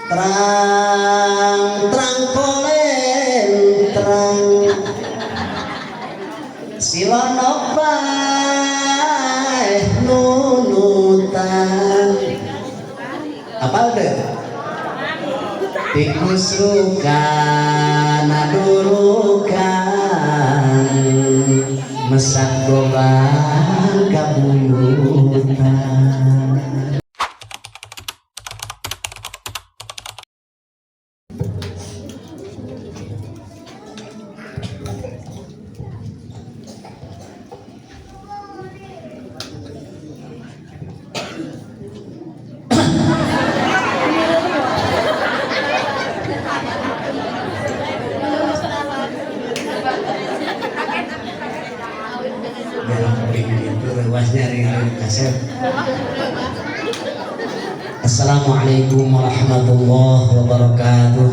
Terang terang kolentrang silono paeh nunutan. Apal teu? Tikus rukana durukan mesak gobang kabuyutan. Assalamualaikum warahmatullahi wabarakatuh.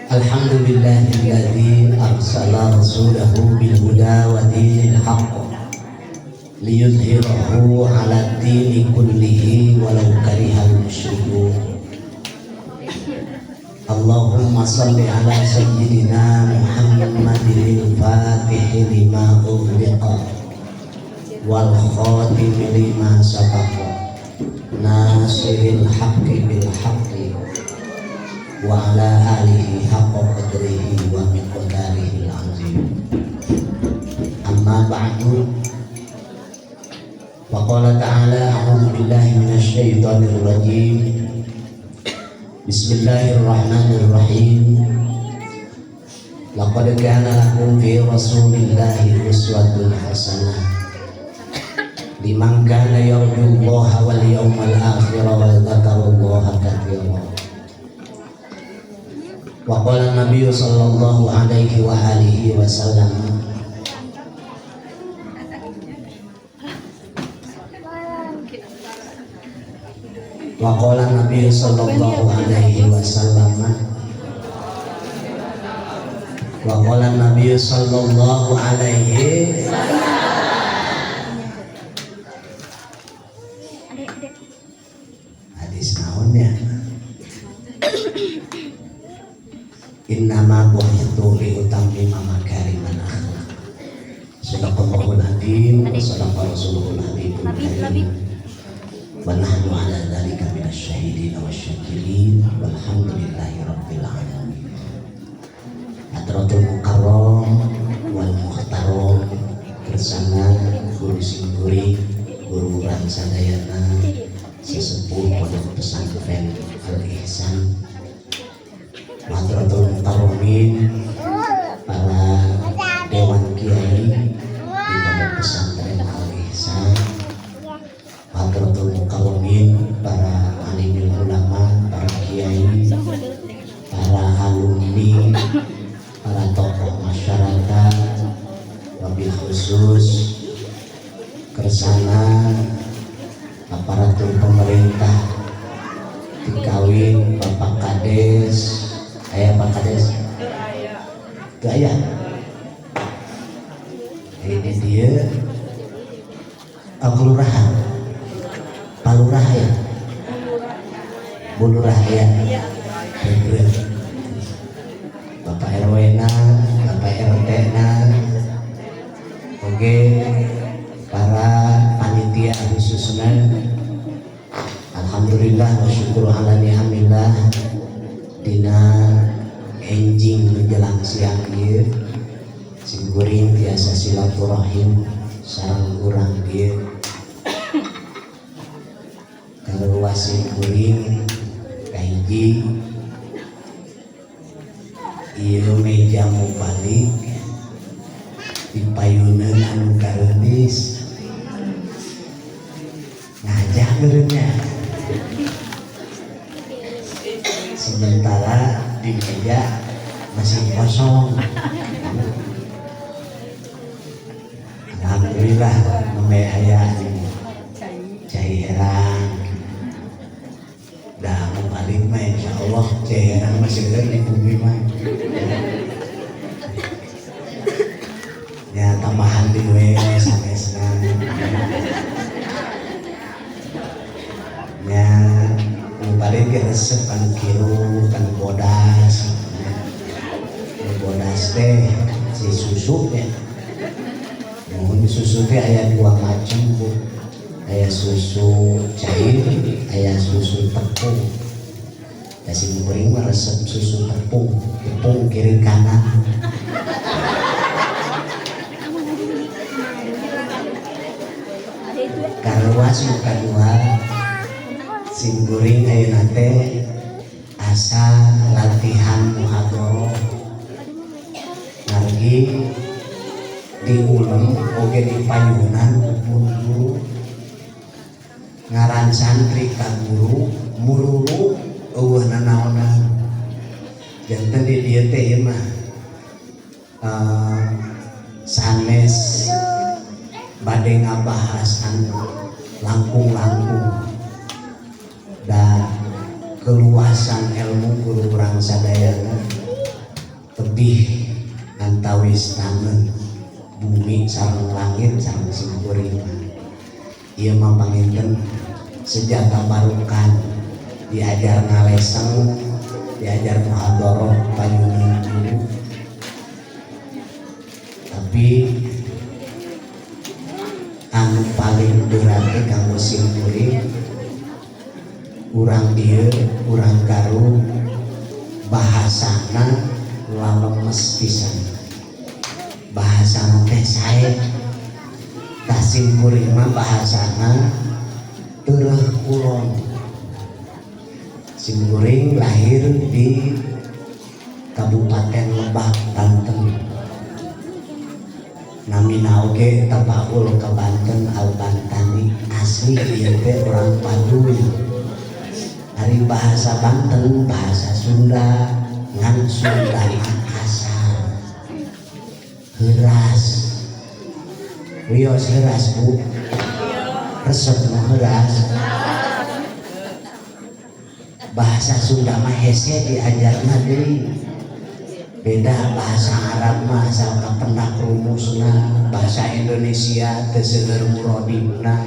Alhamdulillahilladzi arsala rasulahu bil huda wa dinil haqq liyudhhirahu 'ala dini kullihi walau karihal musyrikun. Allahumma salli ala sayyidina Muhammadil fatih lima ughliqa wal khatim lima sabaqa nasiril haqqi bil haqqi wa ala alihi haqqa qadrihi wa miqdarihil azim. Amma ba'du. Wa qala ta'ala a'udzu billahi minasy syaithanir rajim. Bismillahirrahmanirrahim. Laqad kana lakum fi rasulillahi uswatun hasanah liman kana yarjullaha wal yawmal akhir wa dzakarallaha katsiran. Wa qala Nabi sallallahu alaihi wa alihi wasallam, wa qala Nabi sallallahu alaihi wasallam, wa qala Nabi sallallahu alaihi. Hadis naonnya? Innama bu'ithu li utammima makarimal akhlaq. Shadaqallahul azim wa sadaqa rasuluhul habibul karim. Wa nahnu ala dzalika minasy syahidin wasyakirin walhamdulillahi rabbil alamin. Hadratul mukarram wal muhtaram bersama guru simkuring, guru urang sadayana, sesepuh pondok pesantren Al Ihsan, hadratul mukarramin, para dewan kiai di pondok pesantren Al Ihsan, hadratul mukarramin, para alimul ulama, para kiai, para alumni, para tokoh masyarakat, wabil khusus kersana aparatur pemerintah dikawin Bapak Kades. Aya Pak Kades? Teu aya. Ini dia, oh, kelurahan, Palurah ya, Bulurah ya. Bapak RW na, Bapak RT na, oke, para panitia khususnya. Alhamdulillah wa syukur ala ni'amillah, dina enjing menjelang siang ieu simkuring tiasa silaturahim sareng urang dieu. Kalau simkuring kahiji, ieu meja mubalik dipayuneun anu gareulis ngajak meureunnya, sementara di meja masih kosong. Alhamdulillah nembe aya cai herang. Dah mau balik mah insyaallah cai herang masih ada di bumi mah ya, tambahan di we sanesna. ge resep kanu kiru, kanu bodas. Nu bodas teh si susu ya. Mun susu teh aya dua macam, Bu. Aya susu cair, aya susu tepung. Da sim kuring mah resep susu tepung, tepung kiri kanan. Karuas nu kadua, sim kuring ayeuna teh asa latihan muhadharah. Margi diulem oge dipayunan ku guru. Ngaran santri ka guru mururu eueuh nanaonan. Janten di dieu teh ieu mah sanes bade ngabahas anu langkung-langkung, da keluasan ilmu guru urang sadayana tebih antawis taneuh bumi sareng langit sareng simkuring mah. Ieu mah panginten sejata barukan diajar ngaleseng, diajar muhadharah payunan guru. Tapi anu paling berat teh kanggo simkuring, urang dieu, urang Garut, bahasana lalemes pisan. Bahasana teh sae. Tah simkuring mah bahasana tereuh kulon. Simkuring lahir di Kabupaten Lebak, Banten. Namina oge tapaul ka Banten, Al-Bantani, asli ieu teh urang Baduy. Ari bahasa Banten bahasa Sunda, ngan Sunda kasar. Heuras. Wios heuras, Bu. Resep nu heuras. Bahasa Sunda mah hese diajarna deui. Beda bahasa Arab mah asal kapendak rumusna, bahasa Indonesia teu seueur murodibna.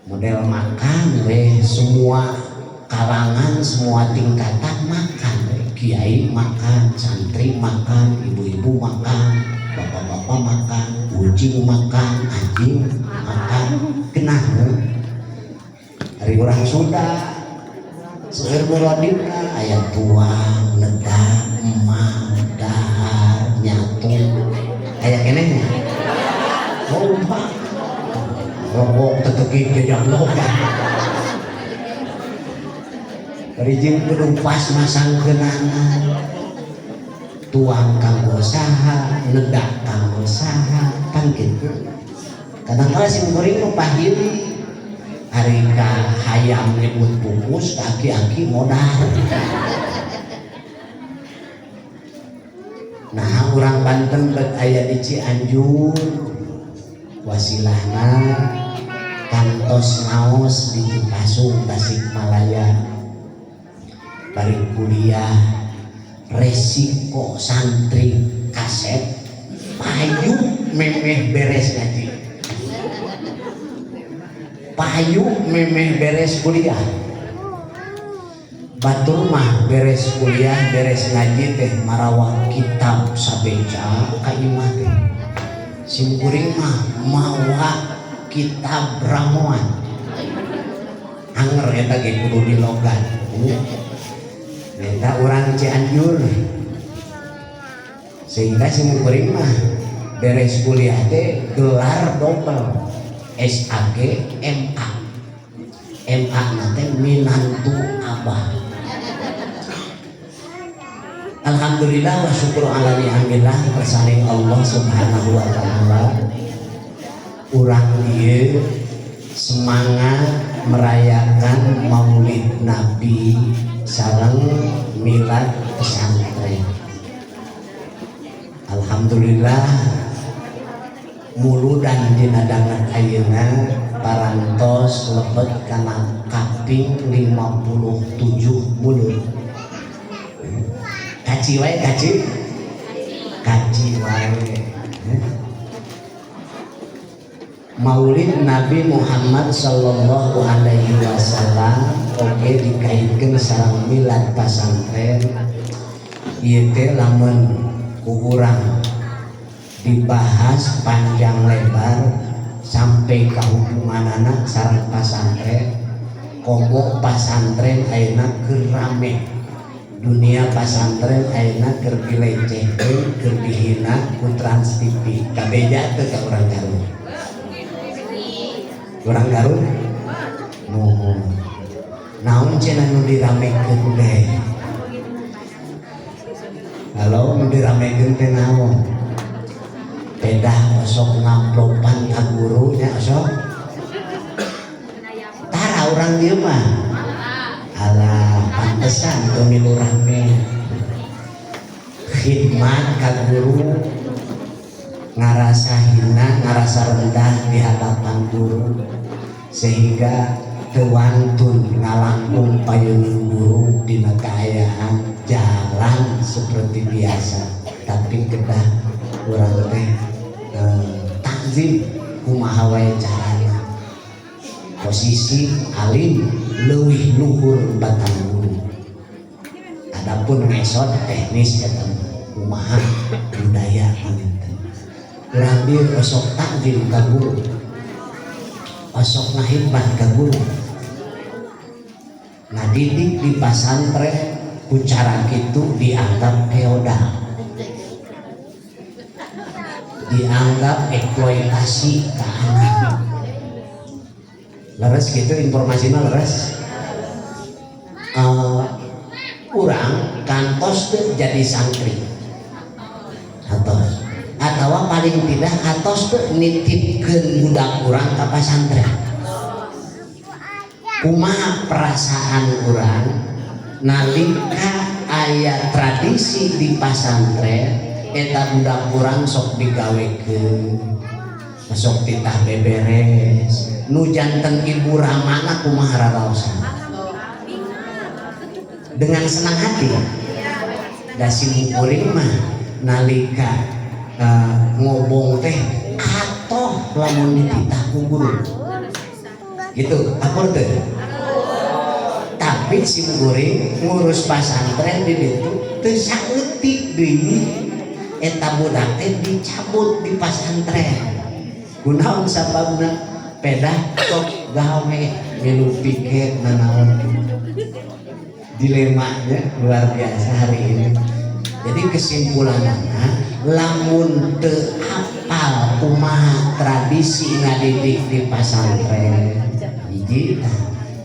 Model makan we semua kalangan, semua tingkatan makan we. Kiai makan, santri makan, ibu-ibu makan, bapak-bapak makan, kucing makan, anjing makan, genah we. Ari urang Sunda seueur murodibna, aya tuang, nedak, emang, dahar, nyatu. Aya keneh nya? Loba. Rokok tetegik jajak loba. Bari jeung kudu pas masangkeunana. Tuang kanggo saha, nedak kanggo saha, kan kitu. Kadang-kala sim kuring mah pahili. Ari ka hayam nyebut pupus, aki-aki modar. Nah, urang Banten bet aya di Cianjur, wasilahna kantos ngaos di Cipasung, Tasikmalaya. Bari kuliah resiko santri kaset payu memeh beres ngaji, payu memeh beres kuliah. Batur mah beres kuliah beres ngaji teh marawa kitab sabeca ka imah teh. Sim kuring mah mawa kitab ramuan anger eta ge kudu dilogan. Eta urang Cianjur, sehingga sim kuring mah beres kuliah teh gelar dobel SAG MA. MA na teh minantu abah. Alhamdulillah wa syukur ala ni'amillah, kersaning Allah Subhanahu wa taala, urang ieu semangat merayakan Maulid Nabi sareng milad pesantren. Alhamdulillah muludan dina danget ayeuna parantos lebet kana kaping 57 mulud. Kaci wae, kaci. Kaci wae. Maulid Nabi Muhammad Sallallahu Alaihi Wasallam oge dikaitkan sareng milad pasantren. Ieu teh lamun ku urang dibahas panjang lebar sampai ke hubunganana sareng pasantren, komo pasantren ayeuna keur rame, dunia pasantren ayeuna keur dilecehkeun, keur dihina ku Trans TV. Kabeja teu ka urang Garut? Urang Garut muhun naon cenah nu diramekeun teh? Halo, nu diramekeun teh naon? Pedah osok ngamplopan ka guru nya, osok tara urang dieu mah. Alah, pantesan teu milu rame. Khidmat ka guru ngarasa hina, ngarasa rendah di hadapan guru, sehingga teu wantun ngalangkung payuneun guru dina kaayaan jalan seperti biasa. Tapi kedah urang teh takzim kumaha wae carana, posisi alim leuwih luhur batang guru. Adapun ngesot teknis eta mah kumaha budaya panginten. Urang dieu osok takzim ka guru, osok ngahidmat ka guru, ngadidik di pasantren ku cara kitu dianggap feodal, dianggap eksploitasi ke anak. Leres gitu informasinya? Leres. Urang kantos teu jadi santri atos, atau paling tidak atos teu nitipkeun budak urang ka pasantren? Kumaha perasaan urang nalika aya tradisi di pasantren eta budak urang sok digawekeun, sok titah beberes? Nu janten ibu ramana kumaha raraosan? Dengan senang hati? Da sim kuring mah nalika ngobong teh atoh lamun dititah ku guru gitu, akur teh. Tapi sim kuring ngurus pasantren di ditu teu saeutik deui eta budak teh dicabut di pasantren. Kunaon sababna? Pedah sok gawe, milu piket, nanaon. Dilemanya luar biasa hari ini. Jadi kesimpulannya, lamun teu apal kumaha tradisi ngadidik di pasantren hiji,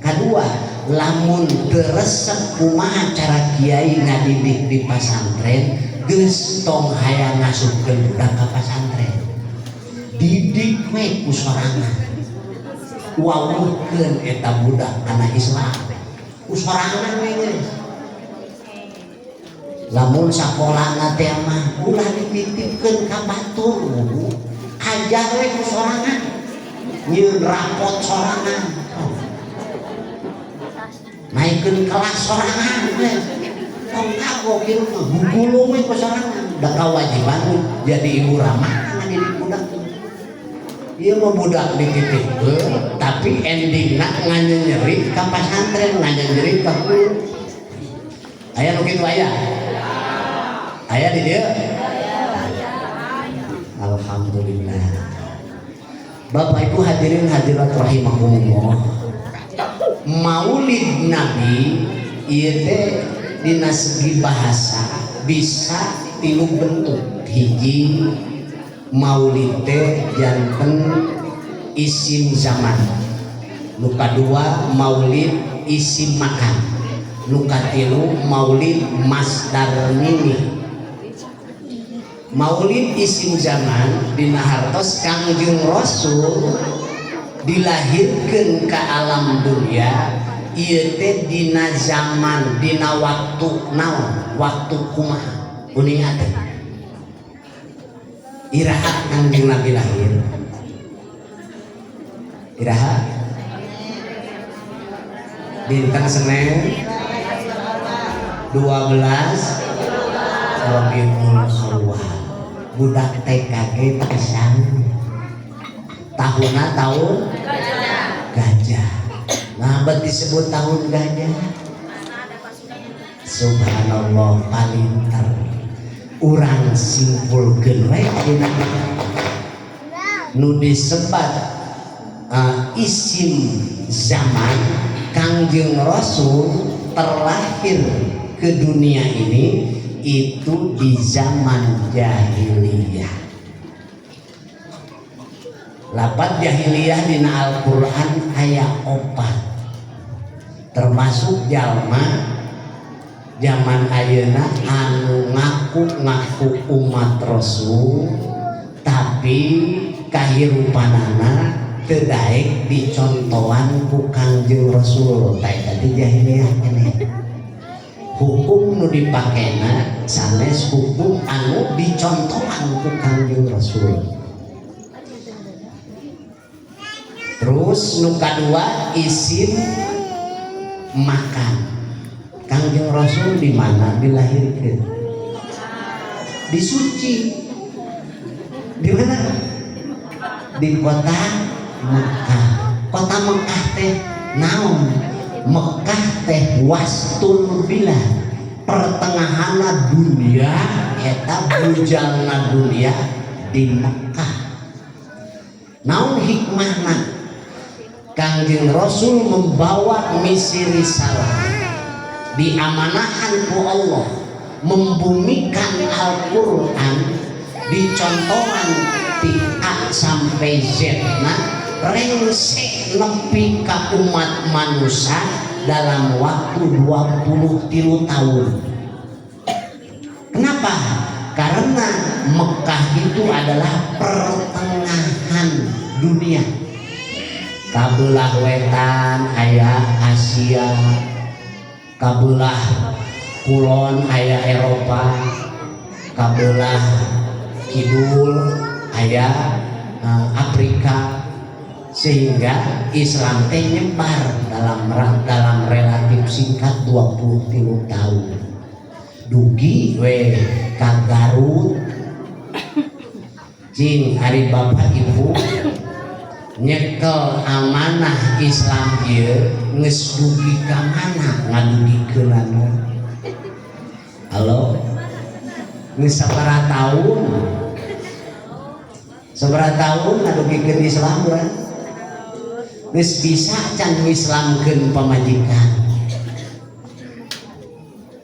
kedua lamun teu resep kumaha cara kiai ngadidik di pasantren, geus tong hayang ngasupkeun budak ka pasantren. Didik we ku sorangan, wawuhkeun eta budak kana Islam ku sorangan we geus. Lamun sakolana teh mah ulah dititipkeun ka batur, ajar we ku sorangan, nyieun rapot sorangan, naikkeun kelas sorangan we. Tong kagok kieu mah, gugulung we ku sorangan. Da kewajiban jadi ibu ramah ngadidik budak. Ieu mah budak dititipkeun, tapi endingna nganyenyeri ka pasantren, nganyenyeri ka guru. Aya nu kitu? Aya? Aya di dieu? Alhamdulillah. Bapak Ibu hadirin hadirat rahimakumullah. Maulid Nabi ieu teh dina segi bahasa bisa tilu bentuk. Hiji, maulid teh janten isim zaman. Nu kadua, maulid isim makan. Nu katilu, maulid masdar mimi. Maulid isim zaman dina hartos Kangjeng Rasul dilahirkan ke alam dunia ieu teh dina zaman, dina waktu naon, waktu kumaha? Uninga teh iraha Kangjeng Nabi lahir? Iraha? Dinten Senin 12 Rabiul Awal. Budak TK ge pisang. Tahunna tahun gajah. Nah, bet disebut tahun gajah? Subhanallah, palinter. Urang simpulkeun we dina nu disebat isim zaman. Kangjeng Rasul terlahir ke dunia ini itu di zaman jahiliyah. Lapat jahiliyah dina Al-Quran aya opat, termasuk jalma zaman ayeuna anu ngaku-ngaku umat Rasul, tapi kahirupanana teu daek dicontohan ku Kangjeng Rasul. Tah, eta teh jahiliyah keneh. Hukum nu dipakena sanes hukum anu dicontohan ku Kangjeng Rasul. Terus nu kadua, isim makan. Kangjeng Rasul di mana dilahirkan? Di suci. Di mana? Di kota Mekah. Kota Mekah teh naon? Mekah teh wastul bilad, pertengahan dunia. Eta bujalna dunia di Mekah. Naon hikmahna? Kangjeng Rasul membawa misi risalah, diamanahan ku Allah membumikan Al-Quran, dicontohan ti A sampai Z. Nah, rengse nepi ka umat manusia dalam waktu 23 tahun. Kenapa? Karena Mekah itu adalah pertengahan dunia. Kabelah wetan aya Asia, kabelah kulon aya Eropa, kabelah kidul aya Afrika, sehingga Islam teh nyebar dalam dalam relatif singkat 23 tahun, dugi we ka Garut. Cing, ari bapak ibu nyekel amanah Islam ieu geus dugi ka mana ngadugikeunana? Halo, geus sabaraha tahun, sabaraha tahun ngadugikeun Islam urang? Geus bisa can ngislamkeun pamajikan?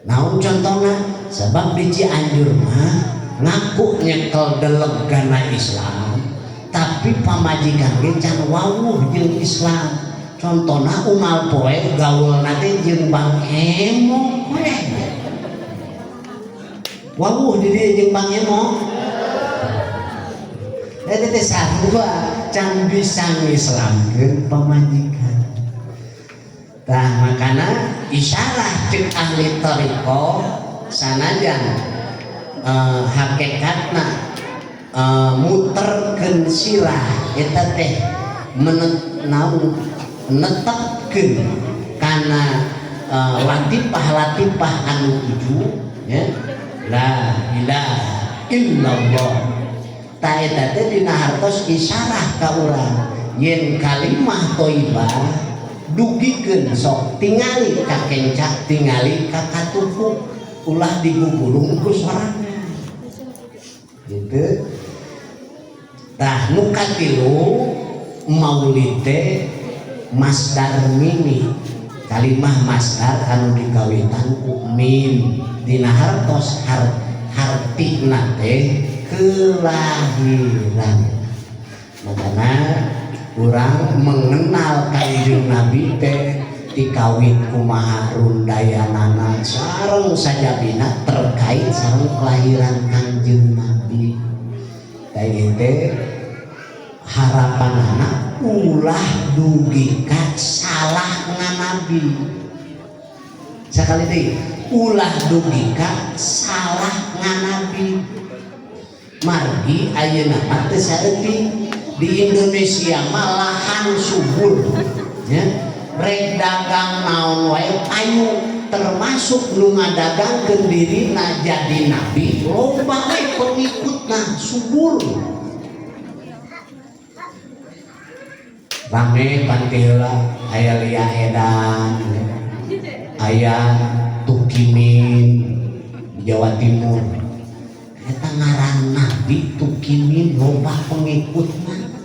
Naon contohna? Sebab di Cianjur mah ngaku nyekel deleg kana Islam, tapi pamajikan ge can wawuh jeung Islam. Contohna, unggal poe gaul teh jeung Bang Emok we. Wawuh di dieu jeung Bang Emok. Eta teh sarua can bisa ngislamkeun pamajikan. Tah, makana isyarah cek ahli thariqah, sanajan hakikatna muterkeun sirah eta teh menet naon, netepkeun kana latipah-latipah anu tujuh ya, la ilaha illallah. Ta eta teh dina hartos isyarah ka urang yen kalimah thayyibah dugikeun. Sok tingali ka kenca, tingali ka katuhu, ulah digugulung ku sorangan gitu. Tah, nu katilu, maulid teh masdar mimi, kalimah masdar anu dikawitan ku mim, dina hartos hartina teh kelahiran. Makana urang mengenal Kanjeng Nabi teh tikawit kumaha rundayanana sareng sajabina terkait sareng kelahiran Kanjeng Nabi. Tah, teh harapanana ulah dugi ka salah nganabi. Sekali deui, ulah dugi ka salah nganabi. Margi ayeuna mah teu saeutik di Indonesia mah lahan subur ya, rek dagang naon wae payu, termasuk nu ngadagangkeun dirina jadi nabi, loba we pengikutna, subur. Rame panti heula aya Lia Edan, aya Tukimin di Jawa Timur. Eta ngaran Nabi Tukimin loba pengikutna.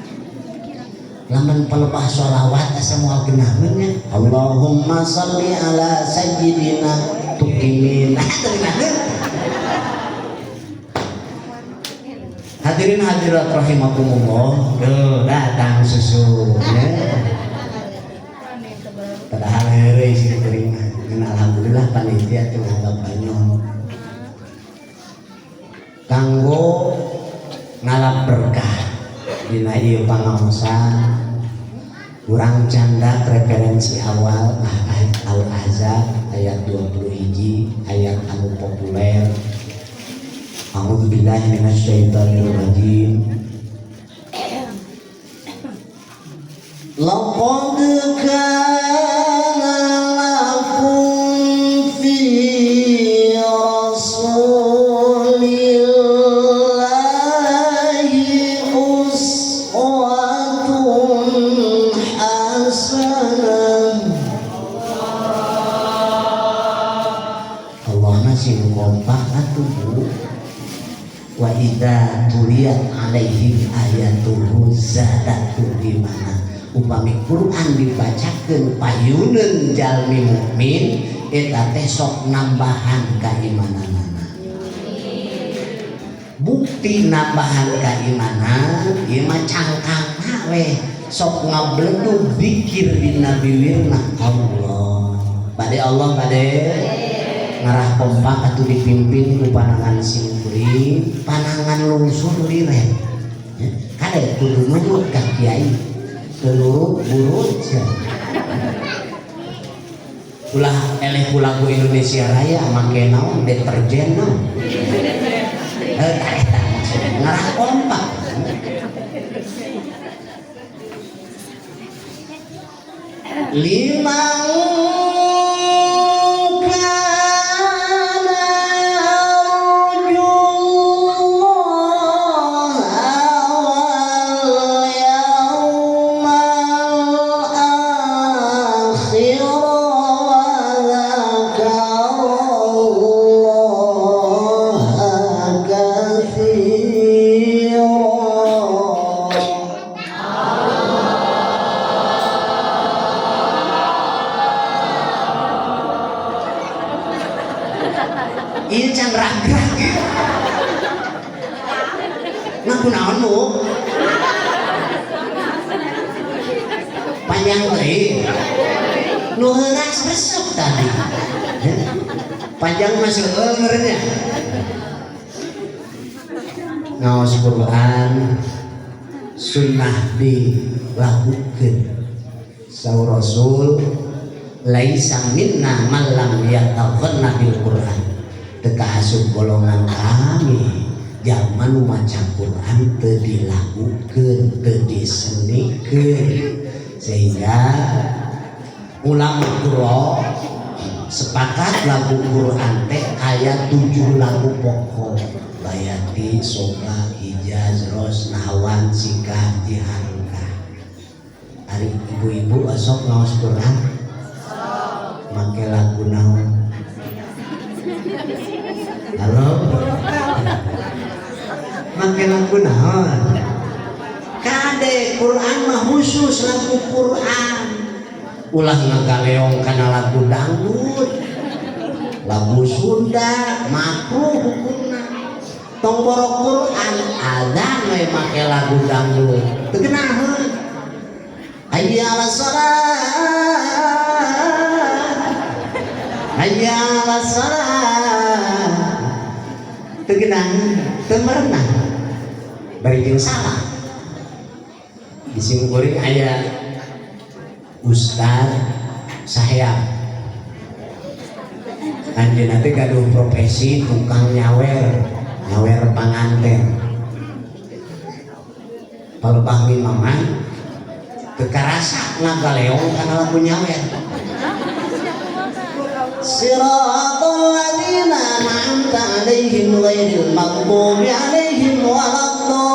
Lamun palebah sholawat asa moal geunaheun nya. Allahumma sholli ala sayyidina Tukimin. Nah, teu geunaheun. Hadirin hadirat rahimakumullah. Duh, datang susu ya. Padahal heureuy sih terima. Ngan alhamdulillah panitia teu nganggap banyak. Kanggo ngalap berkah dina ieu pangaosan urang candak referensi awal Al-Ahzab ayat 20 ayat anu populer. A'udzubillahi minasyaitonirrajim. Laqad kana lakum fi rasulillahi uswatun hasanah. Allah masih kompak atuh Bu. Wa idza tuliyat alaihim ayatuhu zadatu imana. Upami Quran dibacakeun payuneun jalmi mukmin eta teh sok nambahan kaimananana. Bukti nambahan kaimanan ieu mah cangkangna we sok ngabledug zikir dina biwirna Allah. Bade Allah bade ngarah kompak atuh dipimpin ku panangan simkuring, panangan lungsur liren. Kade kudu nurut ka kiai, teu nurut burut sia. Ulah eleh ku lagu Indonesia Raya make naon deterjen naon. Tah eta maksudna ngarah kompak. Limang panjang masuk umurnya. Ngaos Quran sunnah dilakukan. Saur Rasul laisa minna man lam yataghanna bil Quran. Teu kaasup golongan kami jalma nu maca Quran teu dilakukeun, teu disenikeun. Sehingga ulama Qur'an sepakat lagu Quran teh aya 7 lagu pokok. Bayati, Soba, Hijaz, Ros, Nahwan, Sikah, Jiharkah. Ari ibu-ibu osok ngaos Quran make lagu naon? Halo? Make lagu naon? Kade Quran mah khusus lagu Quran. Ulah ngagaleong kana lagu dangdut, lagu Sunda makruh hukumna. Tong boro Quran adzan we make lagu dangdut teu geunaheun. Hayya 'alas shalah, hayya 'alas shalah, teu geunaheun, teu merenah, bari jeung salah. Di simkuring aya Ustad Sahya, anjeunna teh gaduh profesi tukang nyawer, nyawer panganten. Palebah mimaman teu karasa ngagaleong kana lagu nyawer. Siratal ladzina an'amta 'alaihim ghairil maghdubi 'alaihim waladdallin.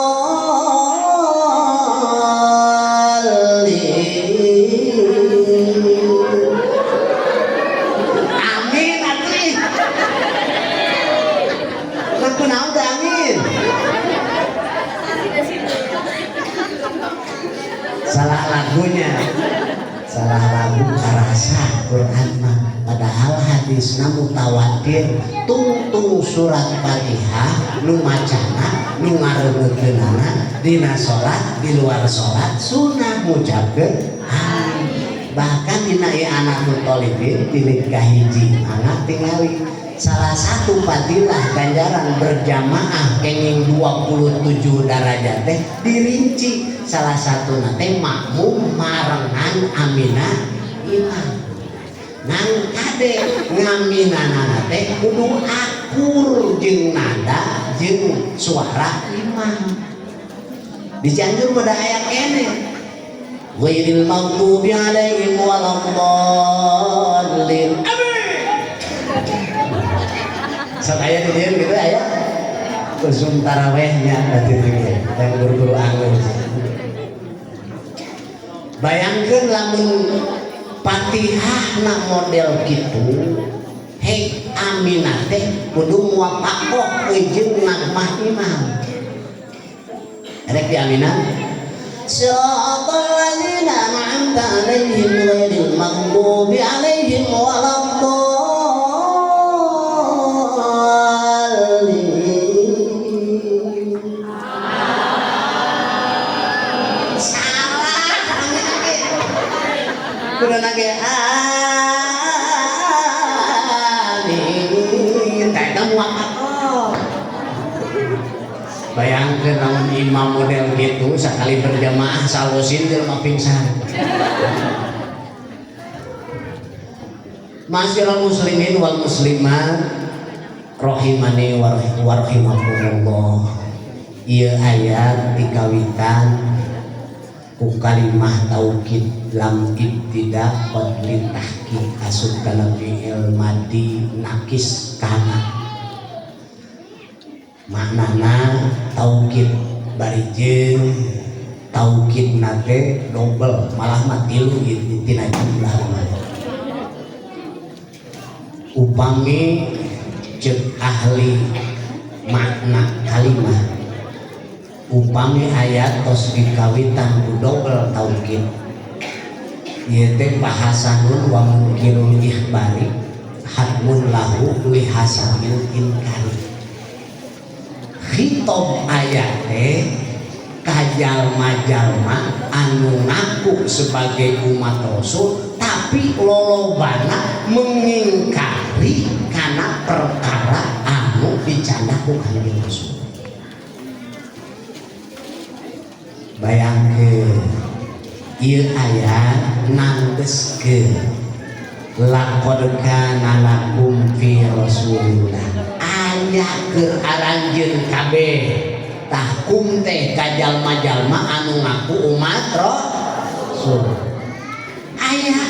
Salah lagu karasa Quran mah, padahal hadisna mutawatir. Tungtung surat Fatihah nu macana nu ngareungekeunana dina salat, di luar salat sunah ngucapkeun amin. Bahkan dina I'anatul Thalibin jilid kahiji, mangga tingali, salah satu fadilah ganjaran berjamaah kenging 27 darajat teh dirinci, salah satu teh makmum marengan aminah imam. Ngan kade, ngaminanana teh kudu akur jeung nada jeung suara imam. Di Cianjur mah aya keneh, ghairil maghdubi alaihim waladdallin, amin. Sok aya di dieu gitu, aya usum tarawehnya berarti gitu, yang guru-guru anggur. Bayangkeun lamun Fatihah na model gitu, hei, aminah teh kudu muwafakoh jeung nagmah imam. Rek di aminah, Siratal ladzina an'amta alaihim ghairil maghdubi alaihim waladdallin. Salah aminah ge. Kudu ge amin. Tah, eta muwafakoh. Bayangkeun lamun imam model gitu sekali berjamaah salosin jelema pingsan. Ma'asyiral muslimin wal muslimat rahimani wa rahimakumullah. Ieu ayat dikawitan ku kalimah taukid lam ibtida qad litahqiq, asup kana fi'il madi nakis kana. Maknana taukid bari jeung taukid nate double, malah mah tilu tina jumlah mah. Upami cek ahli makna kalimah, upami ayat tos dikawitan ku double taukid, ieu teh bahasanun wa munkirul ikhbari hatmun lahu li hasabil inkari. Khitab ayat teh ka jalma-jalma anu ngaku sebagai umat Rasul tapi lolobana mengingkari kana perkara anu dicandak ku Kanjeng Rasul. Bayangkeun ieu ayat nandeskeun laqad kana lakum fi Rasulillah, aya keur aranjeun kabeh. Tah, kum teh ka jalma-jalma anu ngaku umat Rasul. Aya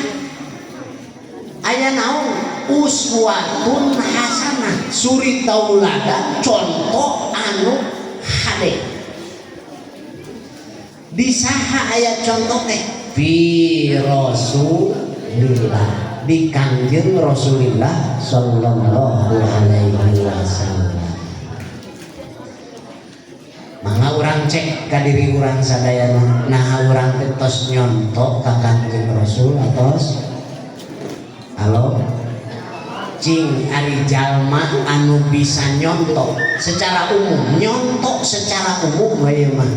aya naon? Uswatun hasanah, suri tauladan, contoh anu hade. Di saha aya contoh teh? Fi Rasulillah, di Kangjeng Rasulillah sallallahu alaihi wasallam. Mangga urang cek ka diri urang sadayana, nah urang teh tos nyontok ka Kangjeng Rasul atos? Halo? Cing, ari jalma anu bisa nyontok secara umum, nyontok secara umum we mah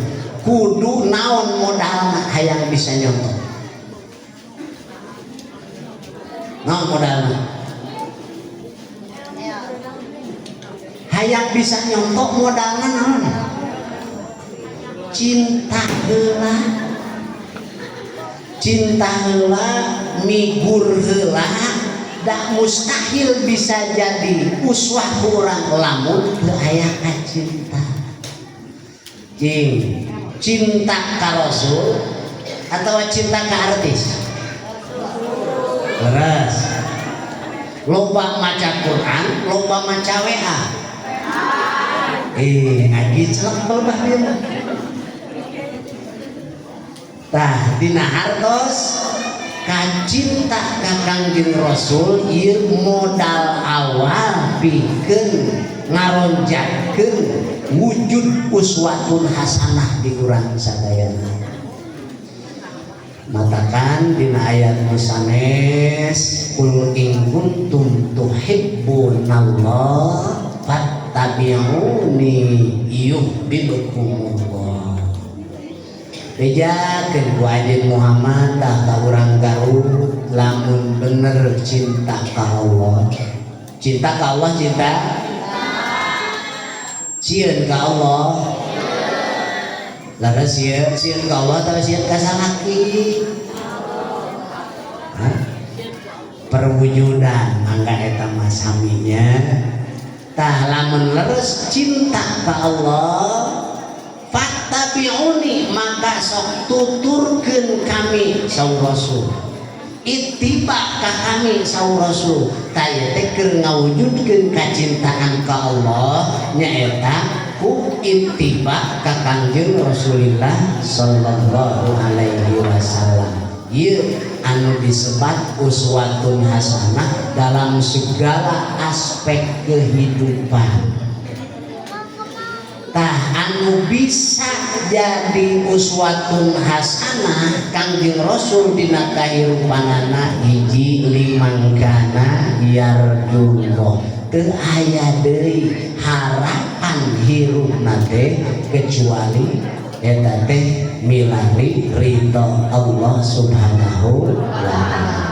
kudu naon modalna hayang bisa nyontok? Naon modalna hayang bisa nyontok? Modalna naon? Cinta heula, cinta heula, migur heula. Dah mustahil bisa jadi uswah urang lamun teu aya cinta. Cing, cinta ka Rasul atau cinta ka artis? Leres. Loba maca Quran, loba maca WA? Eh, ngaji celek balebah ieu mah. Tah, dina hartos kacinta ka Kangjeng Rasul ieu modal awal pikeun ngaronjatkeun wujud uswatun hasanah di urang sadayana. Matakan dina ayat nu sanes, "Qul in kuntum tuhibbunallah fattabi'uni yuhibbukumullah." Bejakeun ku Anjeun Muhammad tah ka urang Garut, lamun bener cinta ka Allah. Cinta ka Allah, cinta? Sieun ka Allah? Laras sieun, sieun ka Allah atau sieun ka salaki? Hah? Perwujudan mangga eta mah saminya. Tah, lamun leres cinta ka Allah, fattabi'uni, maka sok tuturkeun kami, saur Rasul, ittiba ka kami, saur Rasul. Tah, ieu teh keur ngawujudkeun kacintaan ka Allah, nyaeta ku ittiba ka Kangjeng Rasulillah sallallahu alaihi wasallam. Ieu anu disebat uswatun hasanah dalam segala aspek kehidupan. Tah, anu bisa jadi uswatun hasanah Kangjeng Rasul dina kahirupanana, hiji, liman kana yarjullah, teu aya deui harapan hirupna teh kecuali eta teh milari ridho Allah Subhanahu wa Ta'ala,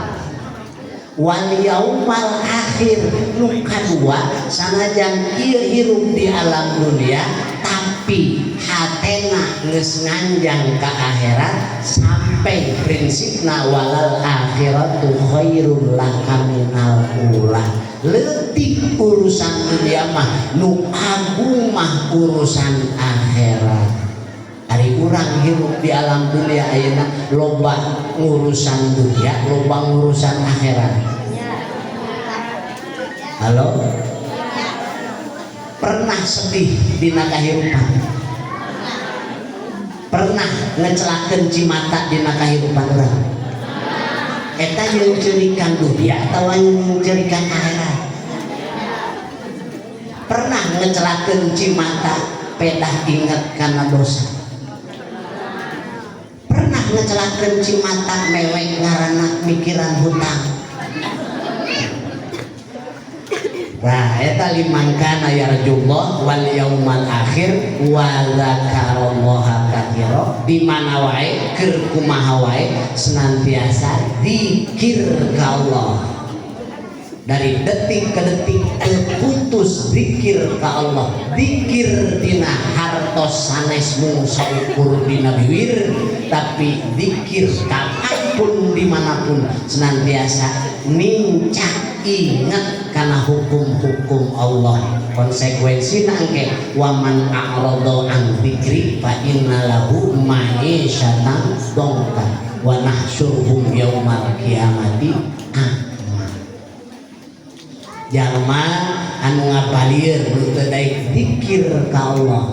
wal yaumal akhir. Nu kadua, sanajan ieu hirup di alam dunia tapi hatena geus nganjang ka akhirat, sampai prinsipna walal akhiratu khairul laka minal ula. Leutik urusan dunia mah, nu agung mah urusan akhirat. Ari urang hirup di alam dunia ayeuna, loba ngurusan dunia, loba ngurusan akhirat? Halo? Pernah sedih dina kahirupan? Pernah ngecelakeun cimata dina kahirupan urang? Eta nyeuncerikan dunia atau nyeuncerikan akhirat? Pernah ngecelakeun cimata pedah inget karena dosa? Pernah ngecelakeun cimata mewek ngarana mikiran hutang? Nah, eta liman kana yarjullah wal yaumal akhir wa dzakarallaha katsira. Di mana wae, keur kumaha wae, senantiasa zikir ka Allah. Dari detik ke detik putus zikir ka Allah. Zikir dina hartos sanes mung saukur dina biwir, tapi zikir kapanpun, dimanapun, senantiasa nincak ingat karena hukum-hukum Allah. Konsekuensi nangke waman a'rada an dzikri fa inna lahu ma'isyatan dongka wa nahsyuruhum yaumal qiyamati a'ma. Jalma anu ngabalieur nu teu daek zikir ka Allah,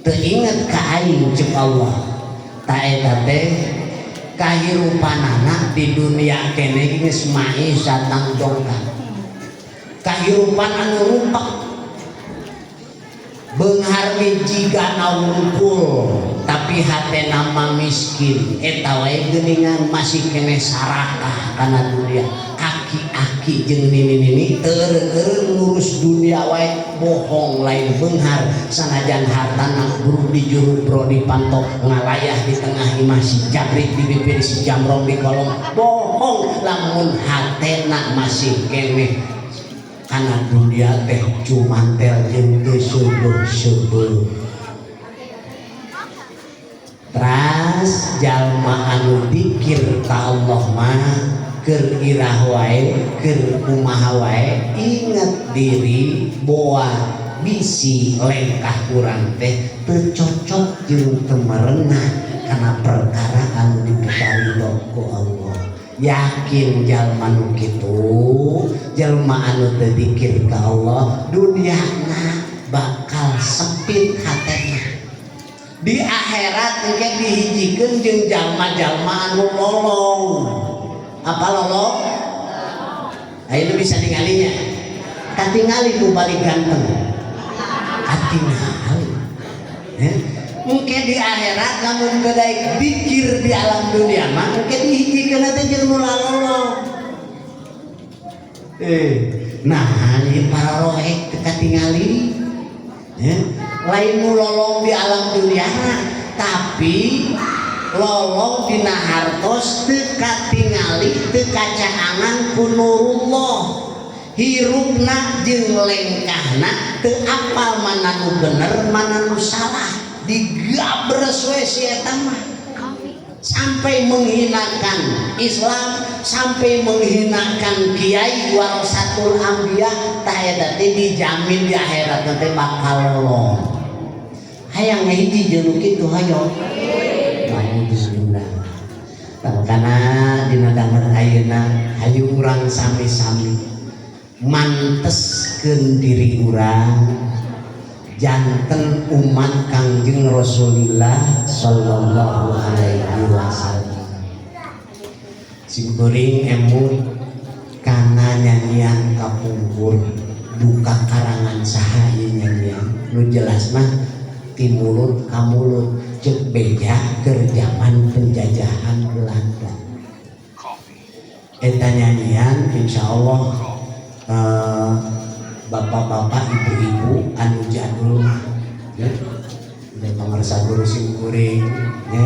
teu inget ka aing, ceuk Allah, ta eta teh kahirupanana di dunia kene geus ma'isyatan dongka, kahirupan anu rupak, beunghar jigana wungkul tapi hatena mah miskin. Eta wae geuningan masih kene sarakah kana dunia. Aki-aki jeung nini-nini teu eureun ngurus dunia wae, bohong lain beunghar, sanajan hartana buru di juru bro di pantok, ngalayah di tengah imah, si jabrik di bibir, si jamrong di kolong, bohong lamun hatena masih keneh kana dunia teh cumantel jeung teu seubeul-seubeul. Teras jalma anu dikir ka Allah mah keur irah wae, keur kumaha wae, ingat diri boa bisi lengkah urang teh teu cocok jeung teu merenah kana perkara anu dipikarido ku Allah. Yakin jalma nu kitu, jalma anu teu dikir ka Allah, duniana bakal sempit hatena. Di akhirat engke dihijikeun jeung jalma-jalma anu lolong. Apa lolong? Ayo bisa ningalinya, katingali ku balik ganteng, katingali, eh? Engke di akhirat lamun teu daek dikir di alam dunia mah engke dihijikeun teh jeung nu lalolong. Nah, ieu para rohek teu katingali. Ya, lain nu lolong di alam dunia, tapi lolong dina hartos teu katingali, teu kacaangan ku nurullah. Hirupna jeung lengkahna teu apal mana nu bener mana nu salah, digabres we si eta mah sampai menghinakan Islam, sampai menghinakan kiai warasatul anbiya. Tah, eta teh dijamin di akhirat nanti bakal lolong. Hayang ngahiji jeung nu kitu? Hayo. Alhamdulillah. Karena dina danget ayeuna, hayu urang sami-sami manteskeun diri urang janten umat Kangjeng Rasulillah sallallahu alaihi wasallam. Simkuring emut kana nyanyian kapungkur, duka karangan saha ieu nyanyian, nu jelas mah ti mulut ka mulut, ceuk beja keur zaman penjajahan Belanda. Eta nyanyian insyaallah bapak-bapak, ibu-ibu anu jadul mah ya, udah pangarsa guru simkuring ya,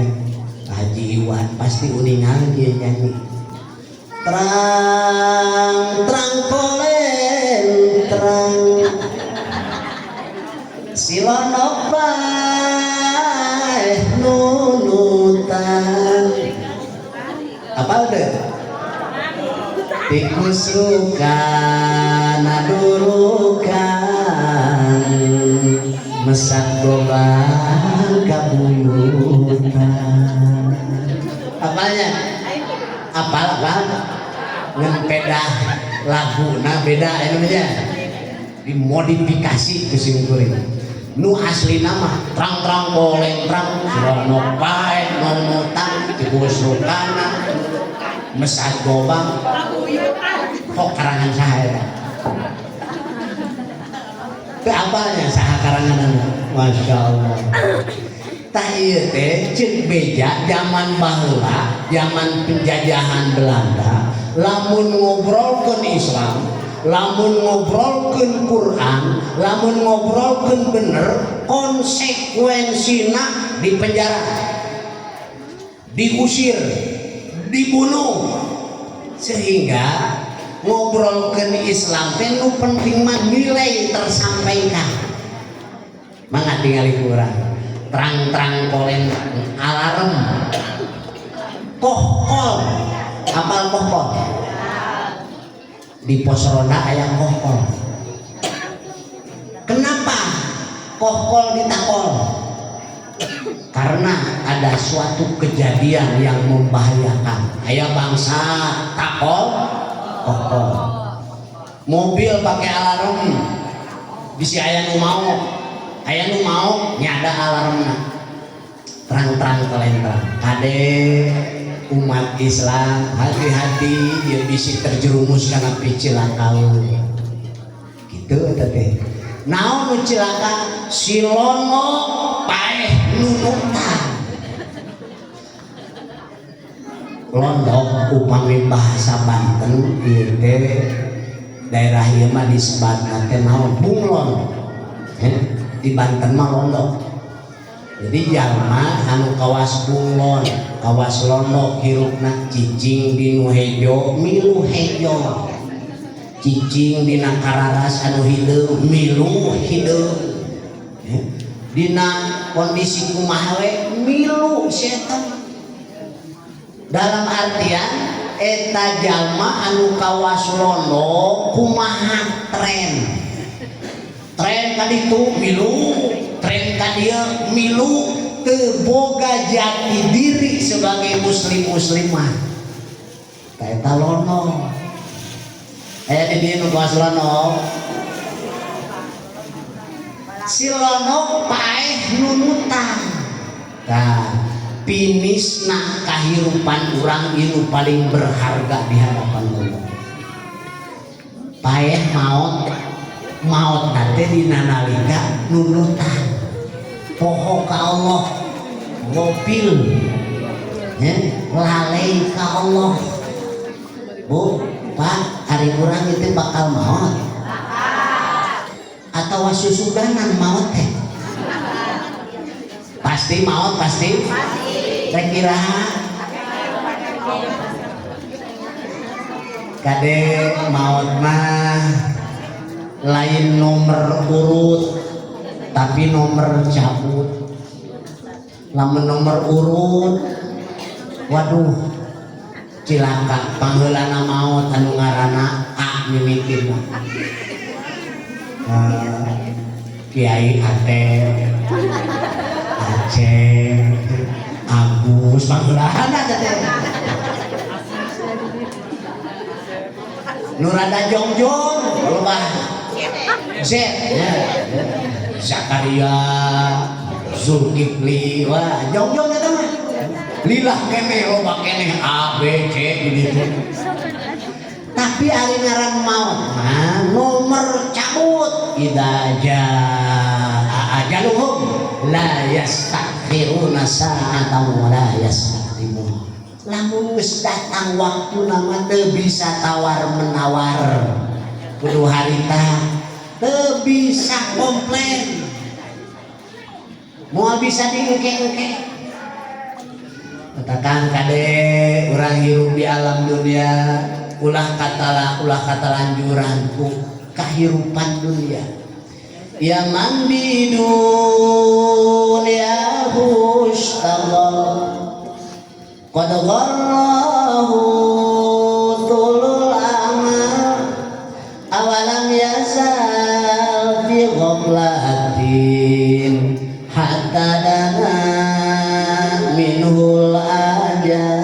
Haji Iwan pasti uningal dia nyanyi terang terang kolen terang silono paeh nunutan. Apal teu? Tikus rukana durukan mesat gobang kabuyutan. Apalnya apal? Apal, ngan beda laguna, beda Indonesia, dimodifikasi ku simkuring. Nu asli nama terang-terang boleng terang silono paeh nunutan tikus rukana mesat gobang. Kok karangan saha eta? Teu apalnya saha karanganna? Masya Allah. Tah, ieu teh ceuk beja zaman baheula, zaman penjajahan Belanda, lamun ngobrolkeun Islam, lamun ngobrolkeun Quran, lamun ngobrolkeun bener, konsekuensina di penjara, diusir, dibunuh. Sehingga ngobrolkeun Islam teh nu penting mah nilai tersampaikan. Mangga tingali ku urang terang-terang kolen alarm kohkol. Apal kohkol? Di pos ronda aya kohkol. Kenapa kohkol ditakol? Karena ada suatu kejadian yang membahayakan, aya bangsa takol kohkol. Mobil pakai alarm, bisi aya nu maok, aya nu maok nyada alarmna terang-terang kelentrang. Kade umat Islam, hati-hati dia bisi terjerumus karena picilaka gitu. Eta teh naon nu cilaka? Silono paeh nunutan. Londok upami bahasa Banten ieu teh, daerah ieu mah disebatna teh naon? Bunglon. Eh, di Banten mah londok. Jadi jalma anu kawas bunglon, kawas londok hirupna, cicing di nu hejo milu hejo, cicing dina kararas anu hideung milu hideung. Eh, dina kondisi kumaha we milu si eta mah. Dalam artian eta jalma anu kawas londok kumaha tren, tren ka ditu milu, tren ka dieu milu, teu boga jati diri sebagai muslim muslimah. Tah, eta londok. Aya di dieu nu kawas londok? Si londok paeh nunutan. Tah, finisna kahirupan urang ieu paling berharga di hadapan Allah. Paeh maot, maot teh dina nalika nunutan. Poho ka Allah, ngopil ya, lalai ka Allah. Bu, Pak, ari urang itu bakal maut atau susudanan maut teh? Pasti maut, pasti. Saya kira kade maut mah lain nomor urut tapi nomor cabut. Lamun nomor urut, waduh, cilaka, pangheulana maut anu ngaranna A mimitin mah. Kiai Atep, Aceh, Agus, pangheulana teh. Nu rada jongjong loba Z ya. Zakaria, Zulkifli, wah jongjong eta mah. Lillah keneh loba keneh A B C gitu. Tapi ari ngaran maut mah nomor cabut. Idza jaa ajaluhum la yastakhiruna sa'atan wa la yastaqdimun. Lamun geus datang waktuna mah teu bisa tawar menawar. Kudu harita teu bisa komplain. Moal bisa diengke-engke. Katakan kade urang hirup di alam dunia ulah katala ulah katalanjuran ku kahirupan dunia. Ya man di dunia hustaghal qad gharrahu tulul amal awalam yazal fi ghaflatin hatta dana minhul ajal.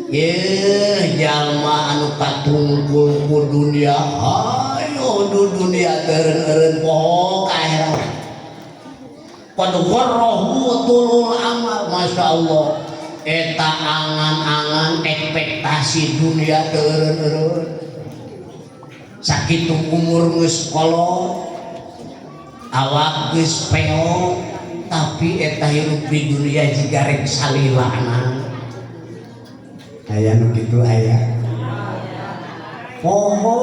Ye jalma anu katungkul ku dunia, ayo du dunia teureun-eureun poho ka akhirat. Qad gharrahu tulul amal, Masya Allah, eta angan-angan ekspektasi dunia teureun-eureun. Sakitu umur geus kolot, awak geus peot, tapi eta hirup di dunia jiga rek salilana. Aya nu kitu aya. Poho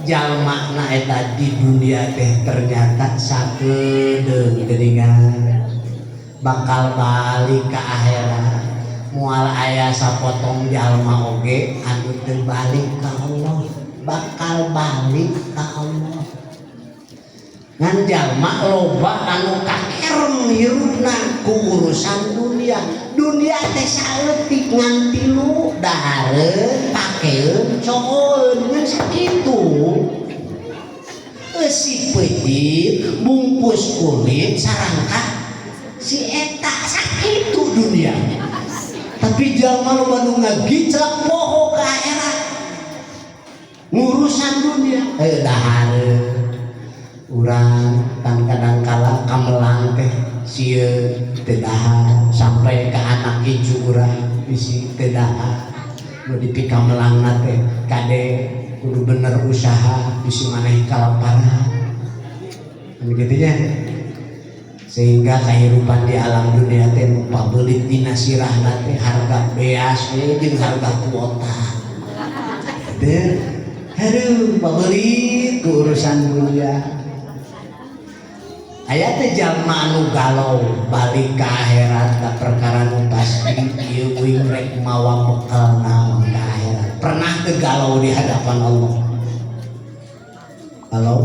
jalma na eta di dunia teh ternyata sakedeung geuningan bakal balik ke akhirat. Moal aya sapotong jalma oge anu teu balik ka Allah, bakal balik ka Allah. Ngan jalma loba anu kakerem hirupna ku urusan dunia. Dunia teh saeutik ngan tilu dahareun, pakeun, coeun, ngan sakitu. Eusi peuting, bungkus kulit sarangka si eta sakitu dunia. Tapi jalma loba nu ngagiclak poho ka akhirat. Ngurusan dunia dahareun. Urang kan kadang kala kamelang teh sieun teu dahar sampai ke anak incu urang bisi teu dahar. Nu dipikamelangna teh kade kudu bener usaha bisi maneh kalaparan. Kan kitu nya. Sehingga kehidupan di alam dunia teh nu pabeulit dina sirahna teh harga beas we jeung harga kuota. Teu aduh pabeulit ku urusan dunia. Aya teh jalma anu galau balik ka akhirat da perkara nu pasti ieu uing rek mawa bekal naon ka akhirat. Pernah teu galau di hadapan Allah? Halo?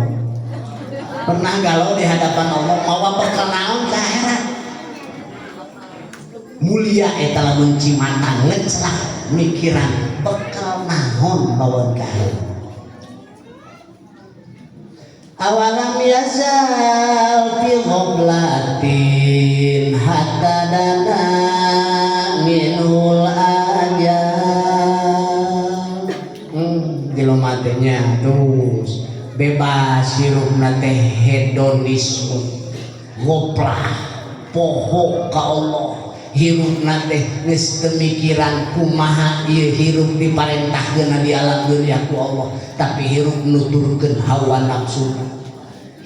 Pernah galau di hadapan Allah mawa bekal naon ka akhirat? Mulia eta lamun cimata ngeclak mikiran bekal naon bawa ka akhirat. Awalam yazal fi ghaflatin hatta dana minhul ajal. Jelema teh nya terus bebas hirupna teh hedonisme, goplah poho ka Allah. Hirupna teh geus teu mikiran kumaha ieu hirup diparentahkeun di alam dunia ku Allah, tapi hirup nuturkeun hawa nafsu.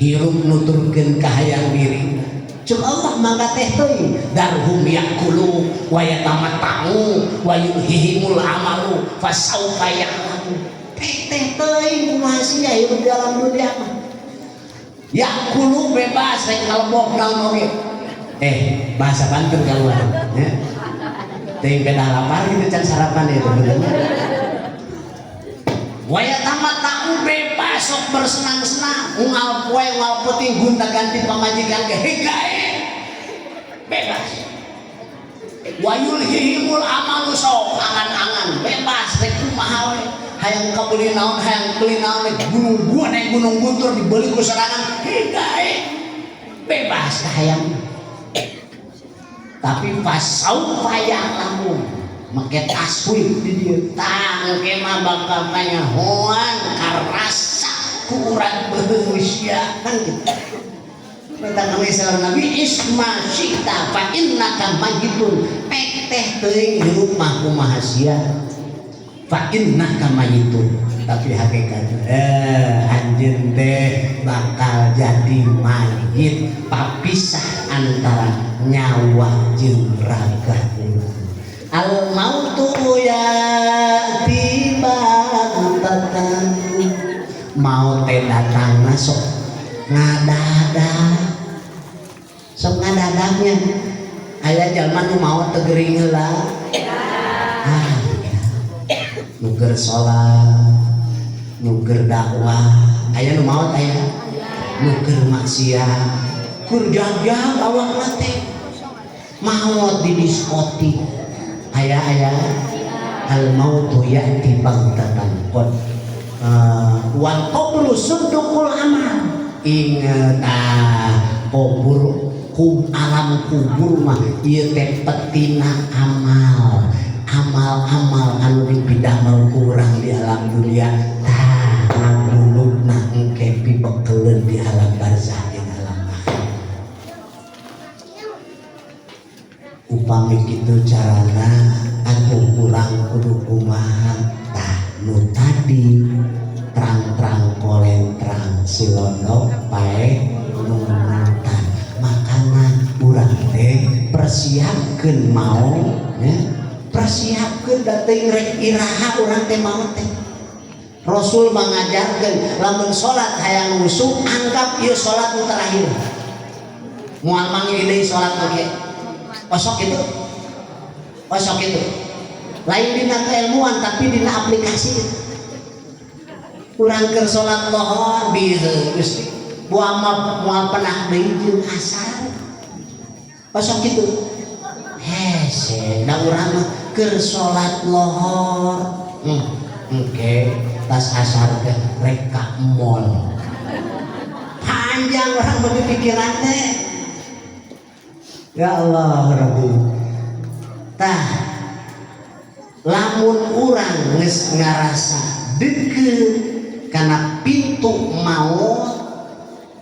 Hirup nuturkeun kahayang diri. Cek Allah mangga teh teuing darhum yakulu wa yatamatta'u wa yulhihimul amalu fasaufa ya'lamu. Teh teh teuing kumaha sia hirup di alam dunia mah. Yakulu bebas rek ngalebok naon oge. Bahasa Banten keluar ya. Teuing pedah lapar gitu can sarapan ya teman-teman. Wa yatamatta'u bebas sok bersenang-senang, unggal poe unggal peuting gonta-ganti pamajikan ge hegae. Bebas. Wa yulhihimul amalu sok angan-angan bebas rek kumaha we. Hayang kabeli naon, hayang beli naon, rek gunung gua naik gunung guntur dibeli ku sorangan hegae. Bebas hayang. Tapi fasaufa ya'lamun make taswif di dieu tah engke mah bakal kanyahoan karasa ku urat beuheung sia kan gitu. Minta kami salam Nabi isma syita fa innaka mayyitun pek teh teuing hirup mah kumaha sia fa innaka mayyitun tapi hakikatnya anjeun teh bakal jadi mayit papisah antara nyawa jeung raga. Al mautu ya'ti baghtatan maut teh datangna sok ngadadak sok ngadadaknya aya jalma nu maot teu gering heula ah nu keur salat nu keur dakwah aya nu maot aya nu keur maksiat keur jagjag awakna teh maot di diskotik aya aya al mautu ya'ti baghtatan qad wal qabru sundukul amal inget ah kubur alam kubur mah ieu teh petina amal amal-amal anu dipidamel kurang di alam dunia tah ngagulugna engke pibekeleun di alam barzah jeung alam akhirat. Upami kitu carana atuh urang kudu kumaha tah nu tadi trang-trang kolentrang silondok paeh nunutan makana urang teh persiapkeun mau ya persiapkeun da teuing rek iraha urang teh mau teh. Rasul mengajarkeun lamun salat hayang wusuk anggap ieu salat nu terakhir moal manggil deui salat oge osok itu osok itu lain dina keilmuan tapi dina aplikasi. Urang keur salat lohor bieu Gusti buah moal penah deui jeung asar osok itu hese da urang mah keur salat lohor engke tas asar teh rek ka mall panjang orang berpikiran teh ya Allah Rabbi tah lamun urang geus ngarasa deket kana pintu maut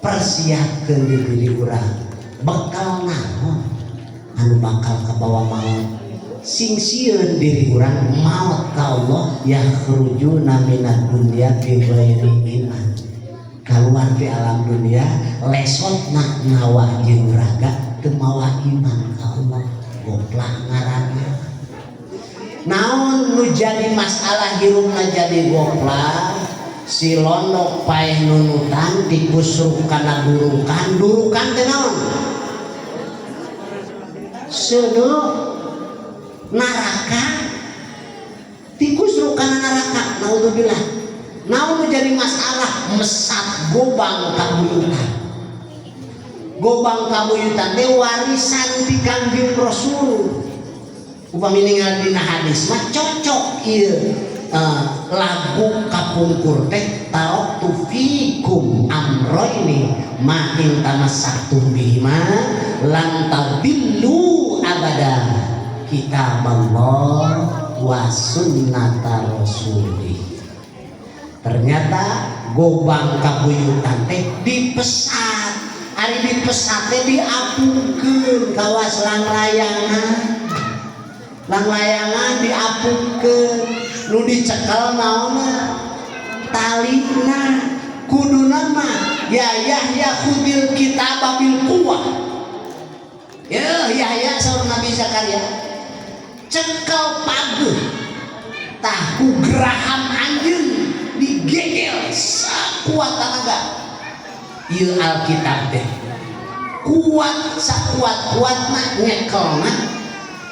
persiapkeun di diri urang bekal naon anu bakal kabawa maut sing sieun diri urang maut ka Allah yakhrujuna minad dunya bi ghairi iman keluar di alam dunia lesotna nyawa jeung raga teu mawa iman ka Allah goplak ngaranna naon nu jadi masalah hirupna jadi goplak si londok paeh nunutan tikusruk kana durukan durukan teh naon seuneu neraka tikusruk kana neraka naudzubillah naon nu jadi masalah mesat gobang kabuyutan gobang kabuyutan teh warisan ti Kangjeng Rasul upami ningali dina hadis mah cocok ieu lagu kapungkur teh taraktu fikum amroini ma in tamassaktum bihima lan tadillu abada kitab Allah wa sunnata rasulih. Ternyata gobang kabuyutan teh dipesat ari dipesat teh diapungkeun kawas langlayangan langlayangan diapungkeun nu dicekel naonna talina kuduna mah Ya Yahya khudil kitaba bil quwwah. Ya Yahya, saur Nabi Zakaria, cekel pageuh tah ku geraham anjeun digegel sakuat tenaga. Ieu Alkitab teh kuat sakuat-kuatna nyekelna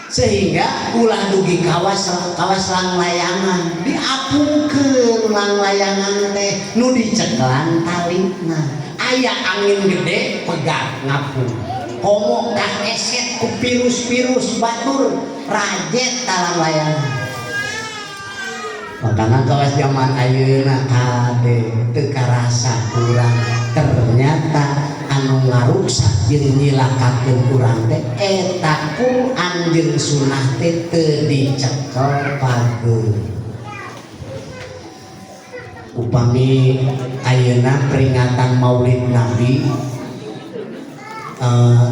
sehingga ulah dugi kawas kawas langlayangan, diapungkeun langlayangan teh, nu dicekelan talina. Aya angin gede pegat ngapung, komo kaeset ku virus-virus batur rajet talang layangan. Makanya kawas zaman ayeuna kade teu karasa kurang, ternyata anu ngaruksak jeung nyilakakeun urang teh eta Quran jeung sunnah teh teu dicekel pageuh. Upami ayeuna peringatan Maulid Nabi,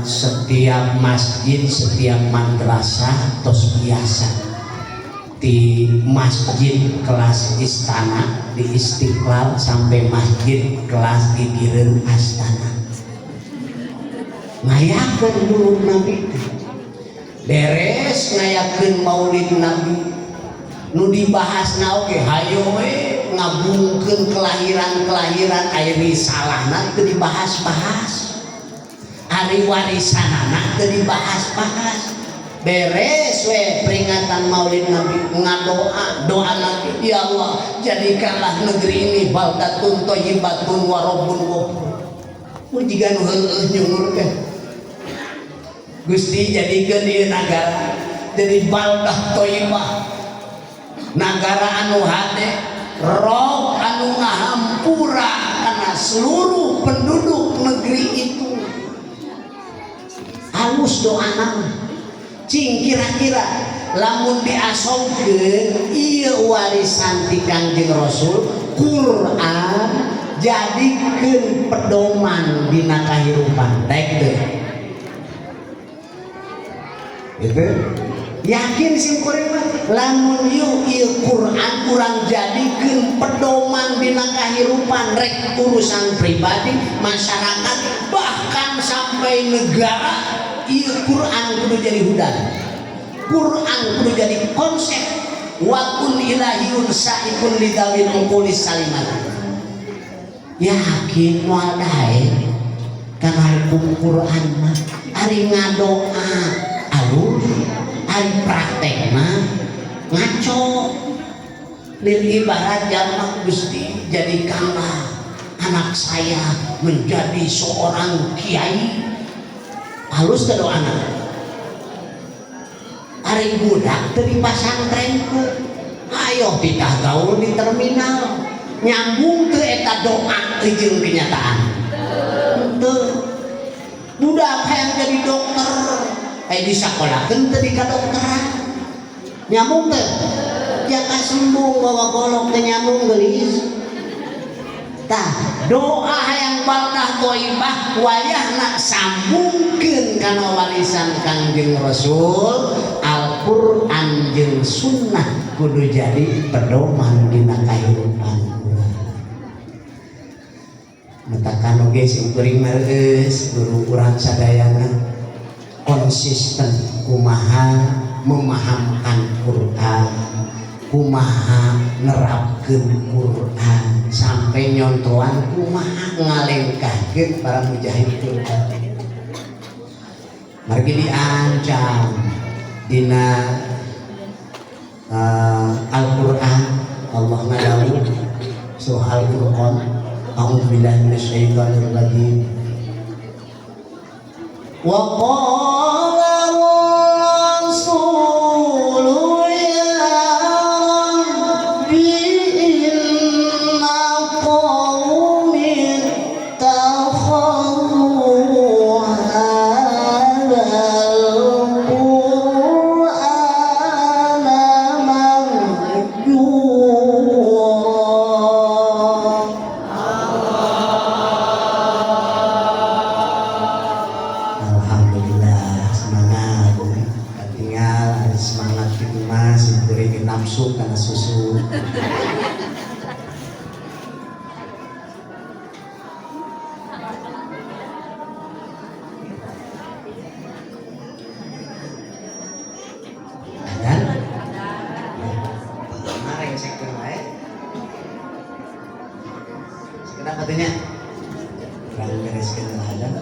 setiap masjid, setiap madrasah tos biasa di masjid kelas istana di Istiqlal sampai masjid kelas gigireun Astana ngayakeun Maulid Nabi teh. Beres ngayakeun Maulid Nabi, nu dibahasna oge hayo we ngabungkeun kelahiran-kelahiran, aya risalahna teu dibahas-bahas, ari warisanana teu dibahas-bahas. Beres we peringatan Maulid Nabi, ngadoa doa Nabi, "Ya Allah, jadikanlah negeri ini baldatun thayyibatun wa rabbun ghafur." Mun jiga nu heueuh nyungur teh, "Gusti, jadikeun ieu nagara jadi baldah thayyibah, nagara anu hade, Rob anu ngahampura karena seluruh penduduk negeri itu." Halus doa nama. Cing kira-kira lamun diasongkeun ieu warisan ti Kangjeng Rasul Quran jadikeun pedoman dina kahirupan, daek teu? Itu yakin sim kuring mah, lamun yuk ieu Quran kurang jadikeun pedoman dina kahirupan, rek urusan pribadi, masyarakat, bahkan sampai negara, ieu Quran kudu jadi hudan, Quran kudu jadi konsep wakun ilahiyun saikun lidawil uqulis salimat. Yakin moal daek karena hukum Quran mah. Ari ngadoa alus, ari praktek mah ngaco. Lil ibarat jalma, "Gusti, jadikanlah anak saya menjadi seorang kiai." Halus ke doa anak? Ari budak teu dipasantrenkeun, ayo titah gaul di terminal, nyambung teu eta doa jeung kenyataan? Teu. Budak hayang jadi dokter, eh disakolahkeun teu di kadokteran, nyambung teu? Jaka sembung bawa golok teu nyambung, geulis. Tah, doa hayang baldah thayyibah, wayahna sambungkeun kana warisan Kangjeng Rasul. Al-Qur'an jeung sunnah kudu jadi pedoman dina kahirupan urang. Matakan oge sim kuring geus guru urang sadayana konsisten kumaha memahamkan Quran, kumaha nerapkeun Quran, sampai nyontoan kumaha ngalengkahkeun para mujahid Quran. Margi diancam dina Al-Qur'an, Allah ngadawuh surah Al-Furqan, a'udzubillahi minasyaitonir rajim, wa qala rasulu ya rabbi inna qaumi ittakhadhu hadzal qur'ana mahjura. Alhamdulillah, semangat tinggal ada semangat gitu mas, kuring nafsu karena susu. Artinya urang bereskeun azan.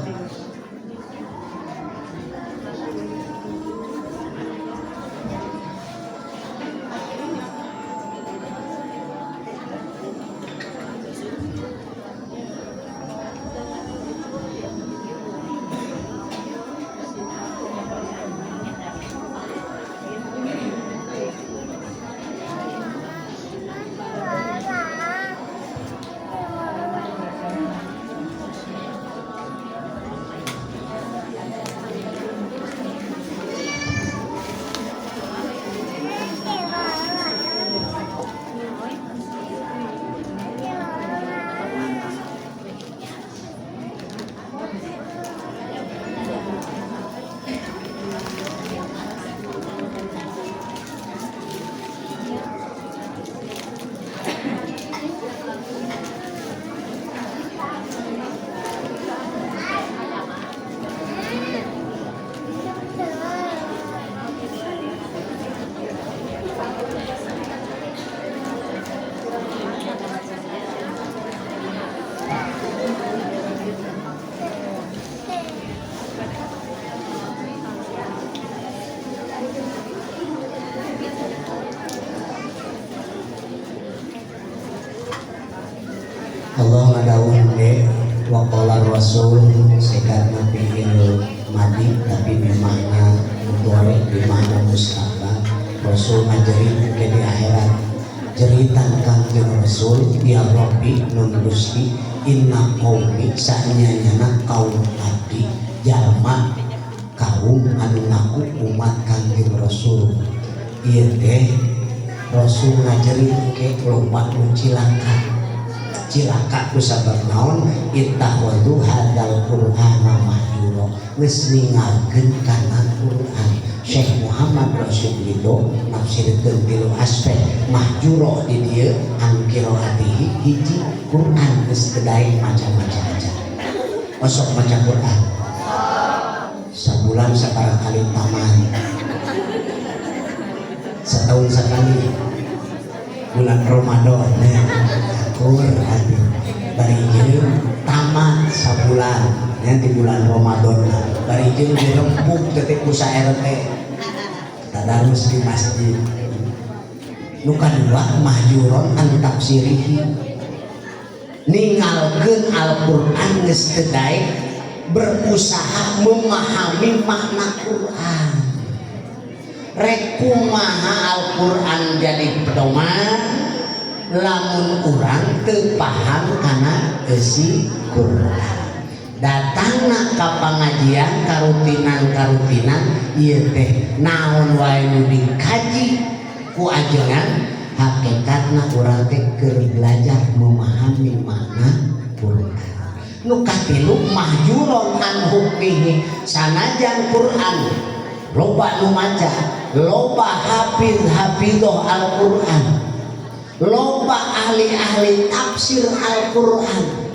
Allah ngadawuh ge wa qala Rasul sekarna fi'il madi tapi bimakna mudhari bimakna mustaqbal. Rasul ngajerit ke di akhirat jeritan Kangjeng Rasul ya Rabbi nun Gusti inna qaumi sanyanyana kaum abdi jalma kaum anu ngaku umat Kangjeng Rasul ieu teh Rasul ngajerit ke loba nu cilaka cilaka ku sabab naon ittakhadhu hadzal qur'ana mahjura geus ningalkeun kana Qur'an. Syekh Muhammad Rasyid Ridho nafsirkeun tilu aspek mahjura di dieu anu qiraatihi hiji Qur'an geus teu daek maca-maca aja osok maca Qur'an sabulan sabaraha kali taman setahun sekali bulan Ramadan ya akur atuh bari jeung tamat sabulan ya di bulan Ramadan bari jeung dirempuk teh ku sa RT tadarus di masjid. Nu kadua mahjuron an tafsirihi ningalkeun Al-Qur'an geus teu daek berusaha memahami makna Qur'an. Rek kumaha Al-Qur'an jadi pedoman lamun urang teu paham kana eusi Qur'an. Datangna ka pangajian karutinan-karutinan ieu teh naon wae nu dikaji ku ajengan hakikatna urang teh keur belajar memahami makna Qur'an. Nu katilu mahjuron an hukmihi sanajan Qur'an loba nu maca loba hafiz hafizah Al-Qur'an loba ahli-ahli tafsir Al-Qur'an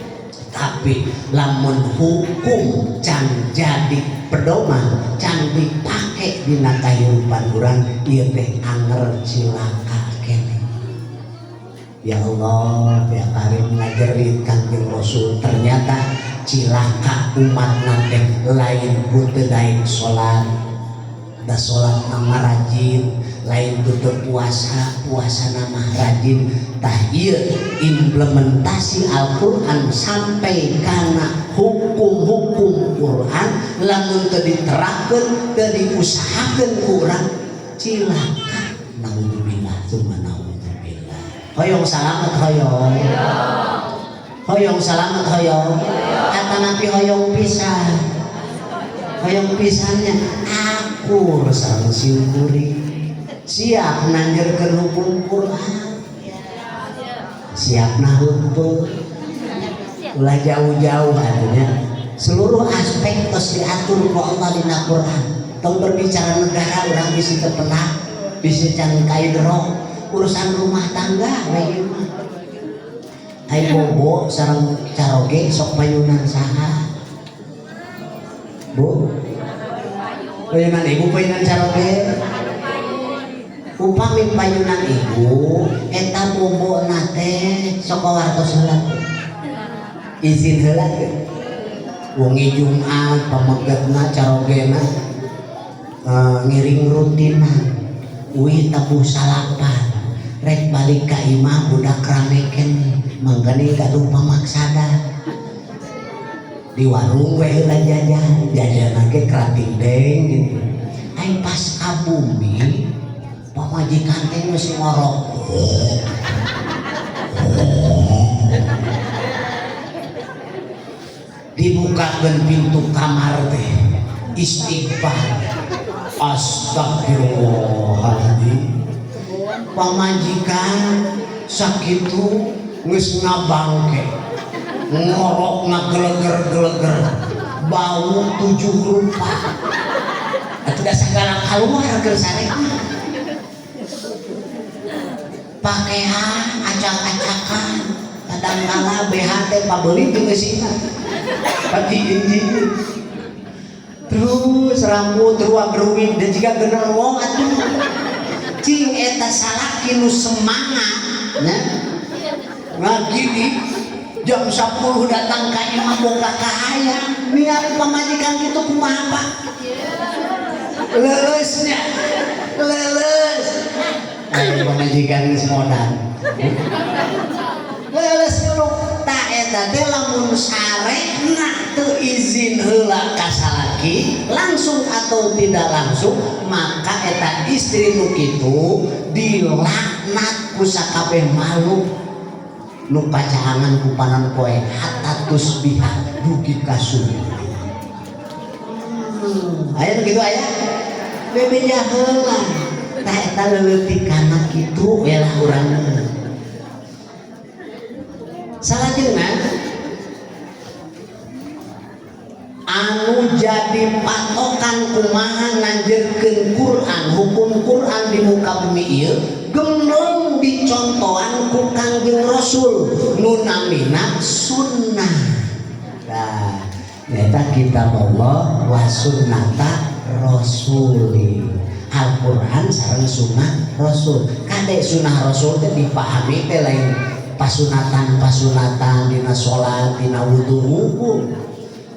tapi lamun hukum can jadi pedoman can dipake dina kahirupan urang ieu teh anger cilaka keneh. Ya Allah ya Karim ngajerit Kangjeng Rasul ternyata cilaka umat teh lain ku teu daek salat da salat nama rajin lain tutup puasa puasa nama rajin tah ieu implementasi Al-Qur'an sampai kana hukum-hukum Qur'an lamun teu diterapkeun teu diusahakeun ku urang cilaka naudzubillah tsumma naudzubillah. Hoyong salamet hoyong hoyong salamet hoyong atanapi hoyong pisan hoyong pisannya akur sareng simkuring siap nanjerkeun hukum Quran siap nah heupeut ulah jauh-jauh artinya seluruh aspek tos diatur ku Allah dina Quran. Tong berbicara negara urang bisi teu pernah bisi can kaidro urusan rumah tangga we ieu mah ai bobo sareng caroge sok payunan saha Bu payunan ibu payunan caroge upami payunan ibu eta bobona teh sok wartos heula. Izin heula teh. Wengi Jumat pamegetna carogena ngiring rutinan. Uih tabuh salapan. Rek balik ka imah budak rame keneh. Mangkani gaduh pamaksada. Di warung we heula jajan, jajan ge kerating deng gitu. Ai pas ka bumi pamajikan teh geus ngorok. Dibukakeun pintu kamar teh istighfar. Astagfirullahaladzim. Pamajikan sakitu geus ngabangke, ngorok ngageleger-geleger, bau 7 rupa. Atuh da sagala kaluar keur sare. Pakaian acak-acakan, kadang kala BH teh pabeuli jeung eusina. Pagi injing. Terus rambut ruang-ruwing dan jika genderuwo atuh. Cing eta salaki nu semangat nya. Ngagini jam 10 datang ka imah boga kahayang, ningali pamajikan kitu kumaha Pak? Leuleusnya. Leuleus. Ayo pamajikan geus modal. Leuleus dulu. Ta eta teh lamun sarena teu izin heula ka salaki langsung atau tidak langsung, maka eta istri nu kitu dilaknat ku sakabeh makhluk nu kacahangan ku panon poe hatta tusbiha dugi ka subuh. Aya nu kitu aya? Bebeja heula. Tah eta leuleutikanna kitu we lah urang. Salajengna anu jadi patokan kumaha nganjeurkeun Quran, hukum Quran di muka bumi ieu gemblong dicontohan ku Kangjeng Rasul nu namina sunnah. Nah, eta kitab Allah wa sunnata rasuli. Al-Quran sareng sunnah Rasul. Kade sunnah Rasul teh dipahami teh lain pasunatan-pasunatan dina salat, dina wudu hungkul.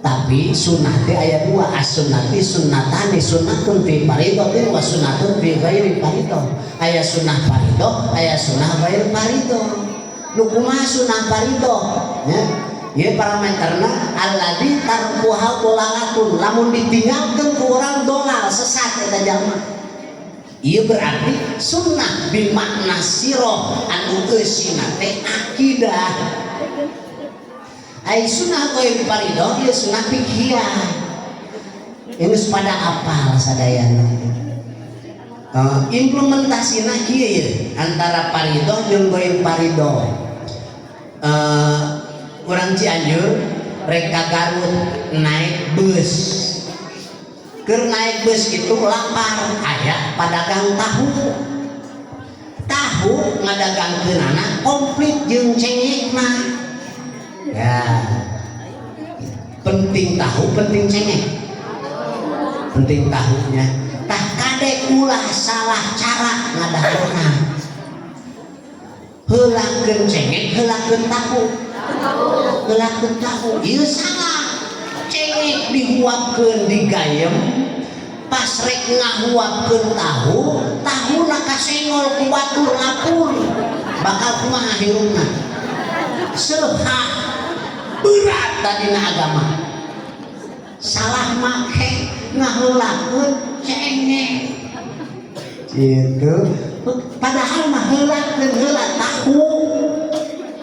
Tapi sunnah teh aya dua, as-sunnati sunnatani, sunnatun fi faridatin wa sunnatun fi ghairi faridah. Aya sunnah faridah, aya sunnah ghair faridah. Nu kumaha sunnah faridah? Nya, ieu parameterna alladzi tarkuha dolalatun, lamun ditinggalkeun ku urang dolal, sesat eta jalma. Ieu berarti sunnah bimakna siroh anu eusina teh akidah. Ai sunnah ghair faridah ieu sunnah fikih. Geus pada apal sadayana. Implementasina kieu ieu antara faridah jeung ghair faridah. Urang Cianjur rek ka Garut naik bus. Keur naik bus itu lapar, aya padagang tahu. Tahu ngadagangkeunana komplit jeung cengekna. Ya. Penting tahu, penting cengek. Penting tahunya. Tah kade ulah salah cara ngadagarna. Heulakeun cengek, heulakeun tahu. Heulakeun tahu, ieu salah. Cengek dihuapkeun digayem, pas rek ngahuapkeun tahu, tahuna kasenggol ku batur lapur. Bakal kumaha hirupna? Seuhah berat tadina agama. Salah make ngaheulakeun cengek. Gitu. Padahal mah heulakeun heula tahu.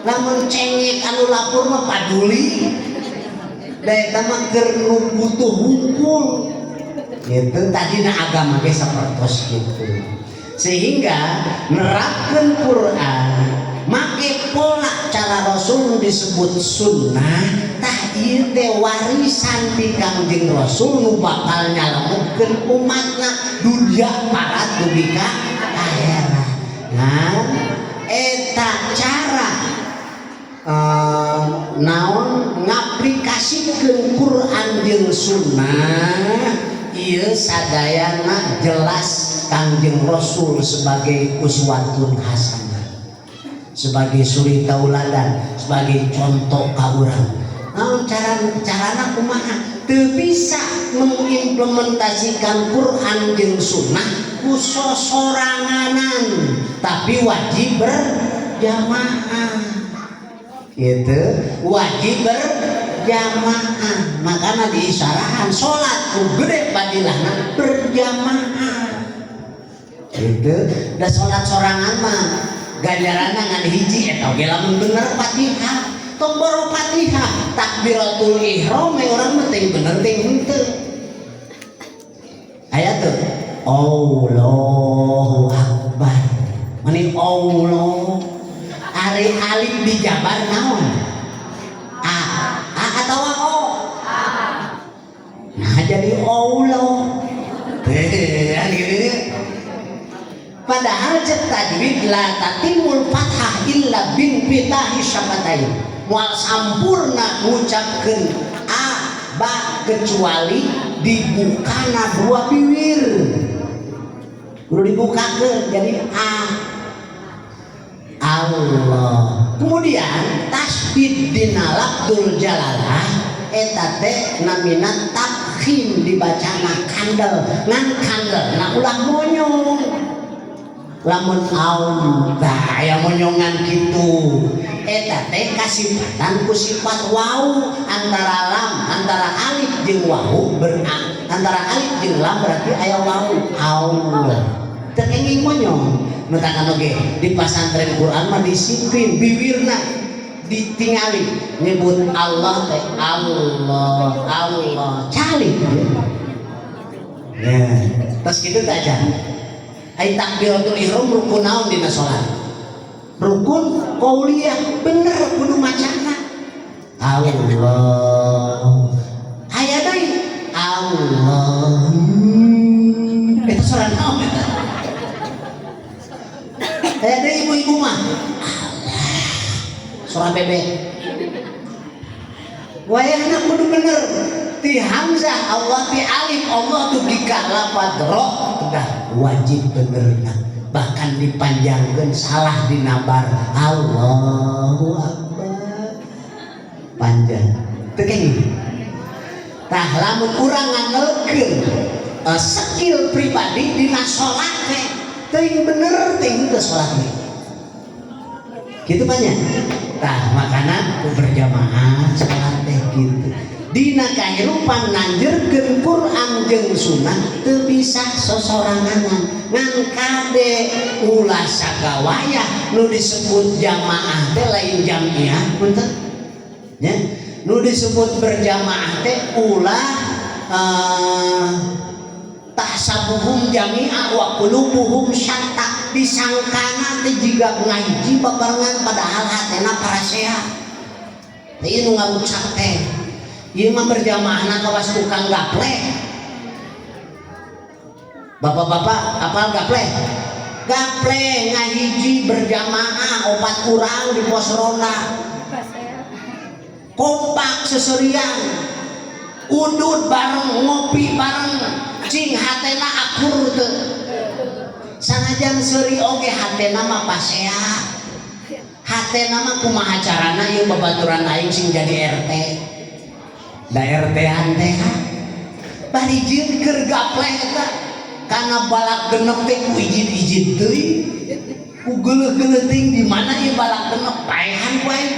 Lamun cengek anu lapur mah paduli. Da eta mah keur nu butuh hungkul. Gitu tadina agama ge sapertos gitu. Sehingga nerapkeun Quran make pola cara Rasul disebut sunnah, tah ieu teh warisan ti Kangjeng Rasul nu bakal nyalametkeun umatna dunia parat dugi ka akhirat. Nah, eta cara naon ngaplikasikeun Quran jeung sunnah ieu sadayana jelas Kangjeng Rasul sebagai uswatun hasanah, sebagai suri tauladan, sebagai contoh ka urang. Naon cara carana kumaha? Teu bisa mengimplementasikan Quran jeung sunnah ku sosoranganan, tapi wajib berjamaah. Gitu, wajib berjamaah. Makanya diisyarahan salat ku gede fadilahna berjamaah. Gitu. Da salat sorangan mah ganjaranna ngan hiji, eta oge lamun bener Fatihah. Tong boro Fatihah, takbiratul ihram orang mah teuing bener teuing henteu. Aya tuh Allahu Akbar. Mani Allah. Ari alif dijabar naon? A. A atau O? Nah, jadi Allah. Teh, kan gitu. Padahal cek tajwid la tatimul fathah illa binfitahi syafatain. Moal sampurna ngucapkeun a ba kecuali dibukana dua bibir. Kudu dibukakeun jadi a. Allah. Kemudian tasdid dina lafdzul jalalah eta teh namina tafkhim, dibacana kandel, ngan kandel na ulah monyong. Lamun aum tah aya monyongan kitu, eta teh kasifatan ku sifat wau antara lam, antara alif jeung wau ber antara alif jeung lam berarti aya wau. Allah teu kenging monyong. Nu tangkan oge di pasantren Quran mah disiplin, bibirna ditingali nyebut Allah teh Allah Allah calik ya. Terus kitu teh aja. Ai takbiratul ihram rukun naon dina salat? Rukun qauliyah, bener kudu macana Allah. Aya deui Allah. Eta suara naon eta? Aya deui ibu-ibu mah Allah, suara bebek. Wayahna kudu bener ti hamzah Allah, ti alif Allah dugi ka lafad ro udah wajib benerna, bahkan dipanjangkeun salah dinabar Allahu Akbar panjang teu kenging. Tah, lamun urang ngandelkeun skill pribadi dina salat teh teuing bener teuing teu salat teh kitu banyak. Tah, makana ku berjamaah salat teh kitu. Dina kahirupan nanjerkeun Quran jeung sunnah teu bisa sosoranganan, ngan kade ulah sagawayah. Nu disebut jamaah teh lain jamiah, punten nya. Nu disebut berjamaah teh ulah tahsabuhum jami'a wa qulubuhum syatta, disangkana teh jiga ngahiji babarengan padahal hatena parasea. Teh ieu nu ngarucak teh ieu mah berjamaahna kawas tukang gaplek. Bapak-bapak apal gaplek? Gaplek ngahiji berjamaah opat urang di pos ronda, kompak seserian, udud bareng, ngopi bareng, cing hatena akur teu? Sanajan seuri oge hatena mah pasea. Hatena mah kumaha carana ieu babaturan aing sing jadi RT da RT-an teh bari jeung keur gapleh eta kana balak genep teh ku ijid-ijid deui, ku geuleuh-geuleuh teuing di mana ieu balak genep, paehan ku aing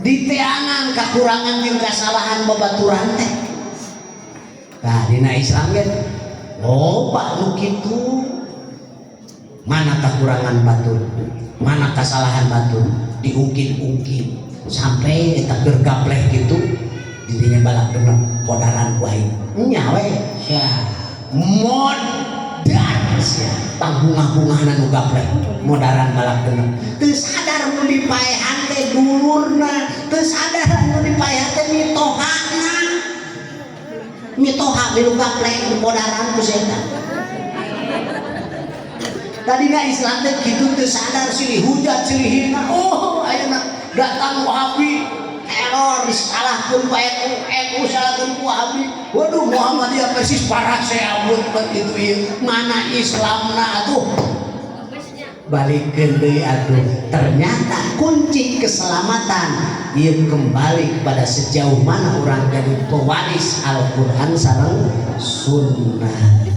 diteangan kekurangan jeung kasalahan babaturan teh. Nah, dina Islam ge loba nu kitu. Mana kekurangan batur, mana kesalahan batur diungkit-ungkit sampai eta keur gapleh gitu dirinya balak genep kodaran ku aing nya we sia modar sia, pangbungah-bungahna nu gapleh modaran balak genep. Teu sadar nu dipaehan teh dulurna, teu sadar nu dipaehan teh mitohana, mitoha nu gapleh modaran ku eta. Tadina Islam teh kitu, teu sadar silih hujat silih hina. Oh, ayeuna datang Wahabi teror, disalahkeun ku NU, NU salahkeun ku Wahabi. Waduh, Muhammadiyah persis parasea bet itu ieu. Mana Islamna atuh? Balikeun deui atuh. Ternyata kunci keselamatan ieu kembali kepada sejauh mana orang jadi pewaris Al-Qur'an sareng sunnah.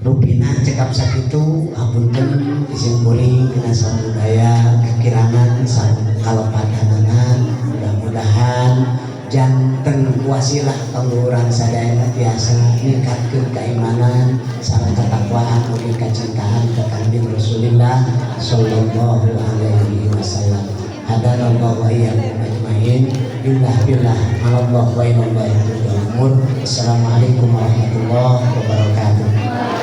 Rupina cekap sakitu, hapunten isim kuring kena budaya kekirangan sareng kalepatanana. Mudah-mudahan janten wasilah kanggo urang sadayana tiasa ningkatkeun keimanan sareng ketakwaan ugi kacintaan ka Kanjeng Rasulillah sallallahu alaihi wasallam. Hadanallahu wa iyyakum ajmain. Billah billah malallah wa ilallahi turja'un. Assalamualaikum warahmatullahi wabarakatuh.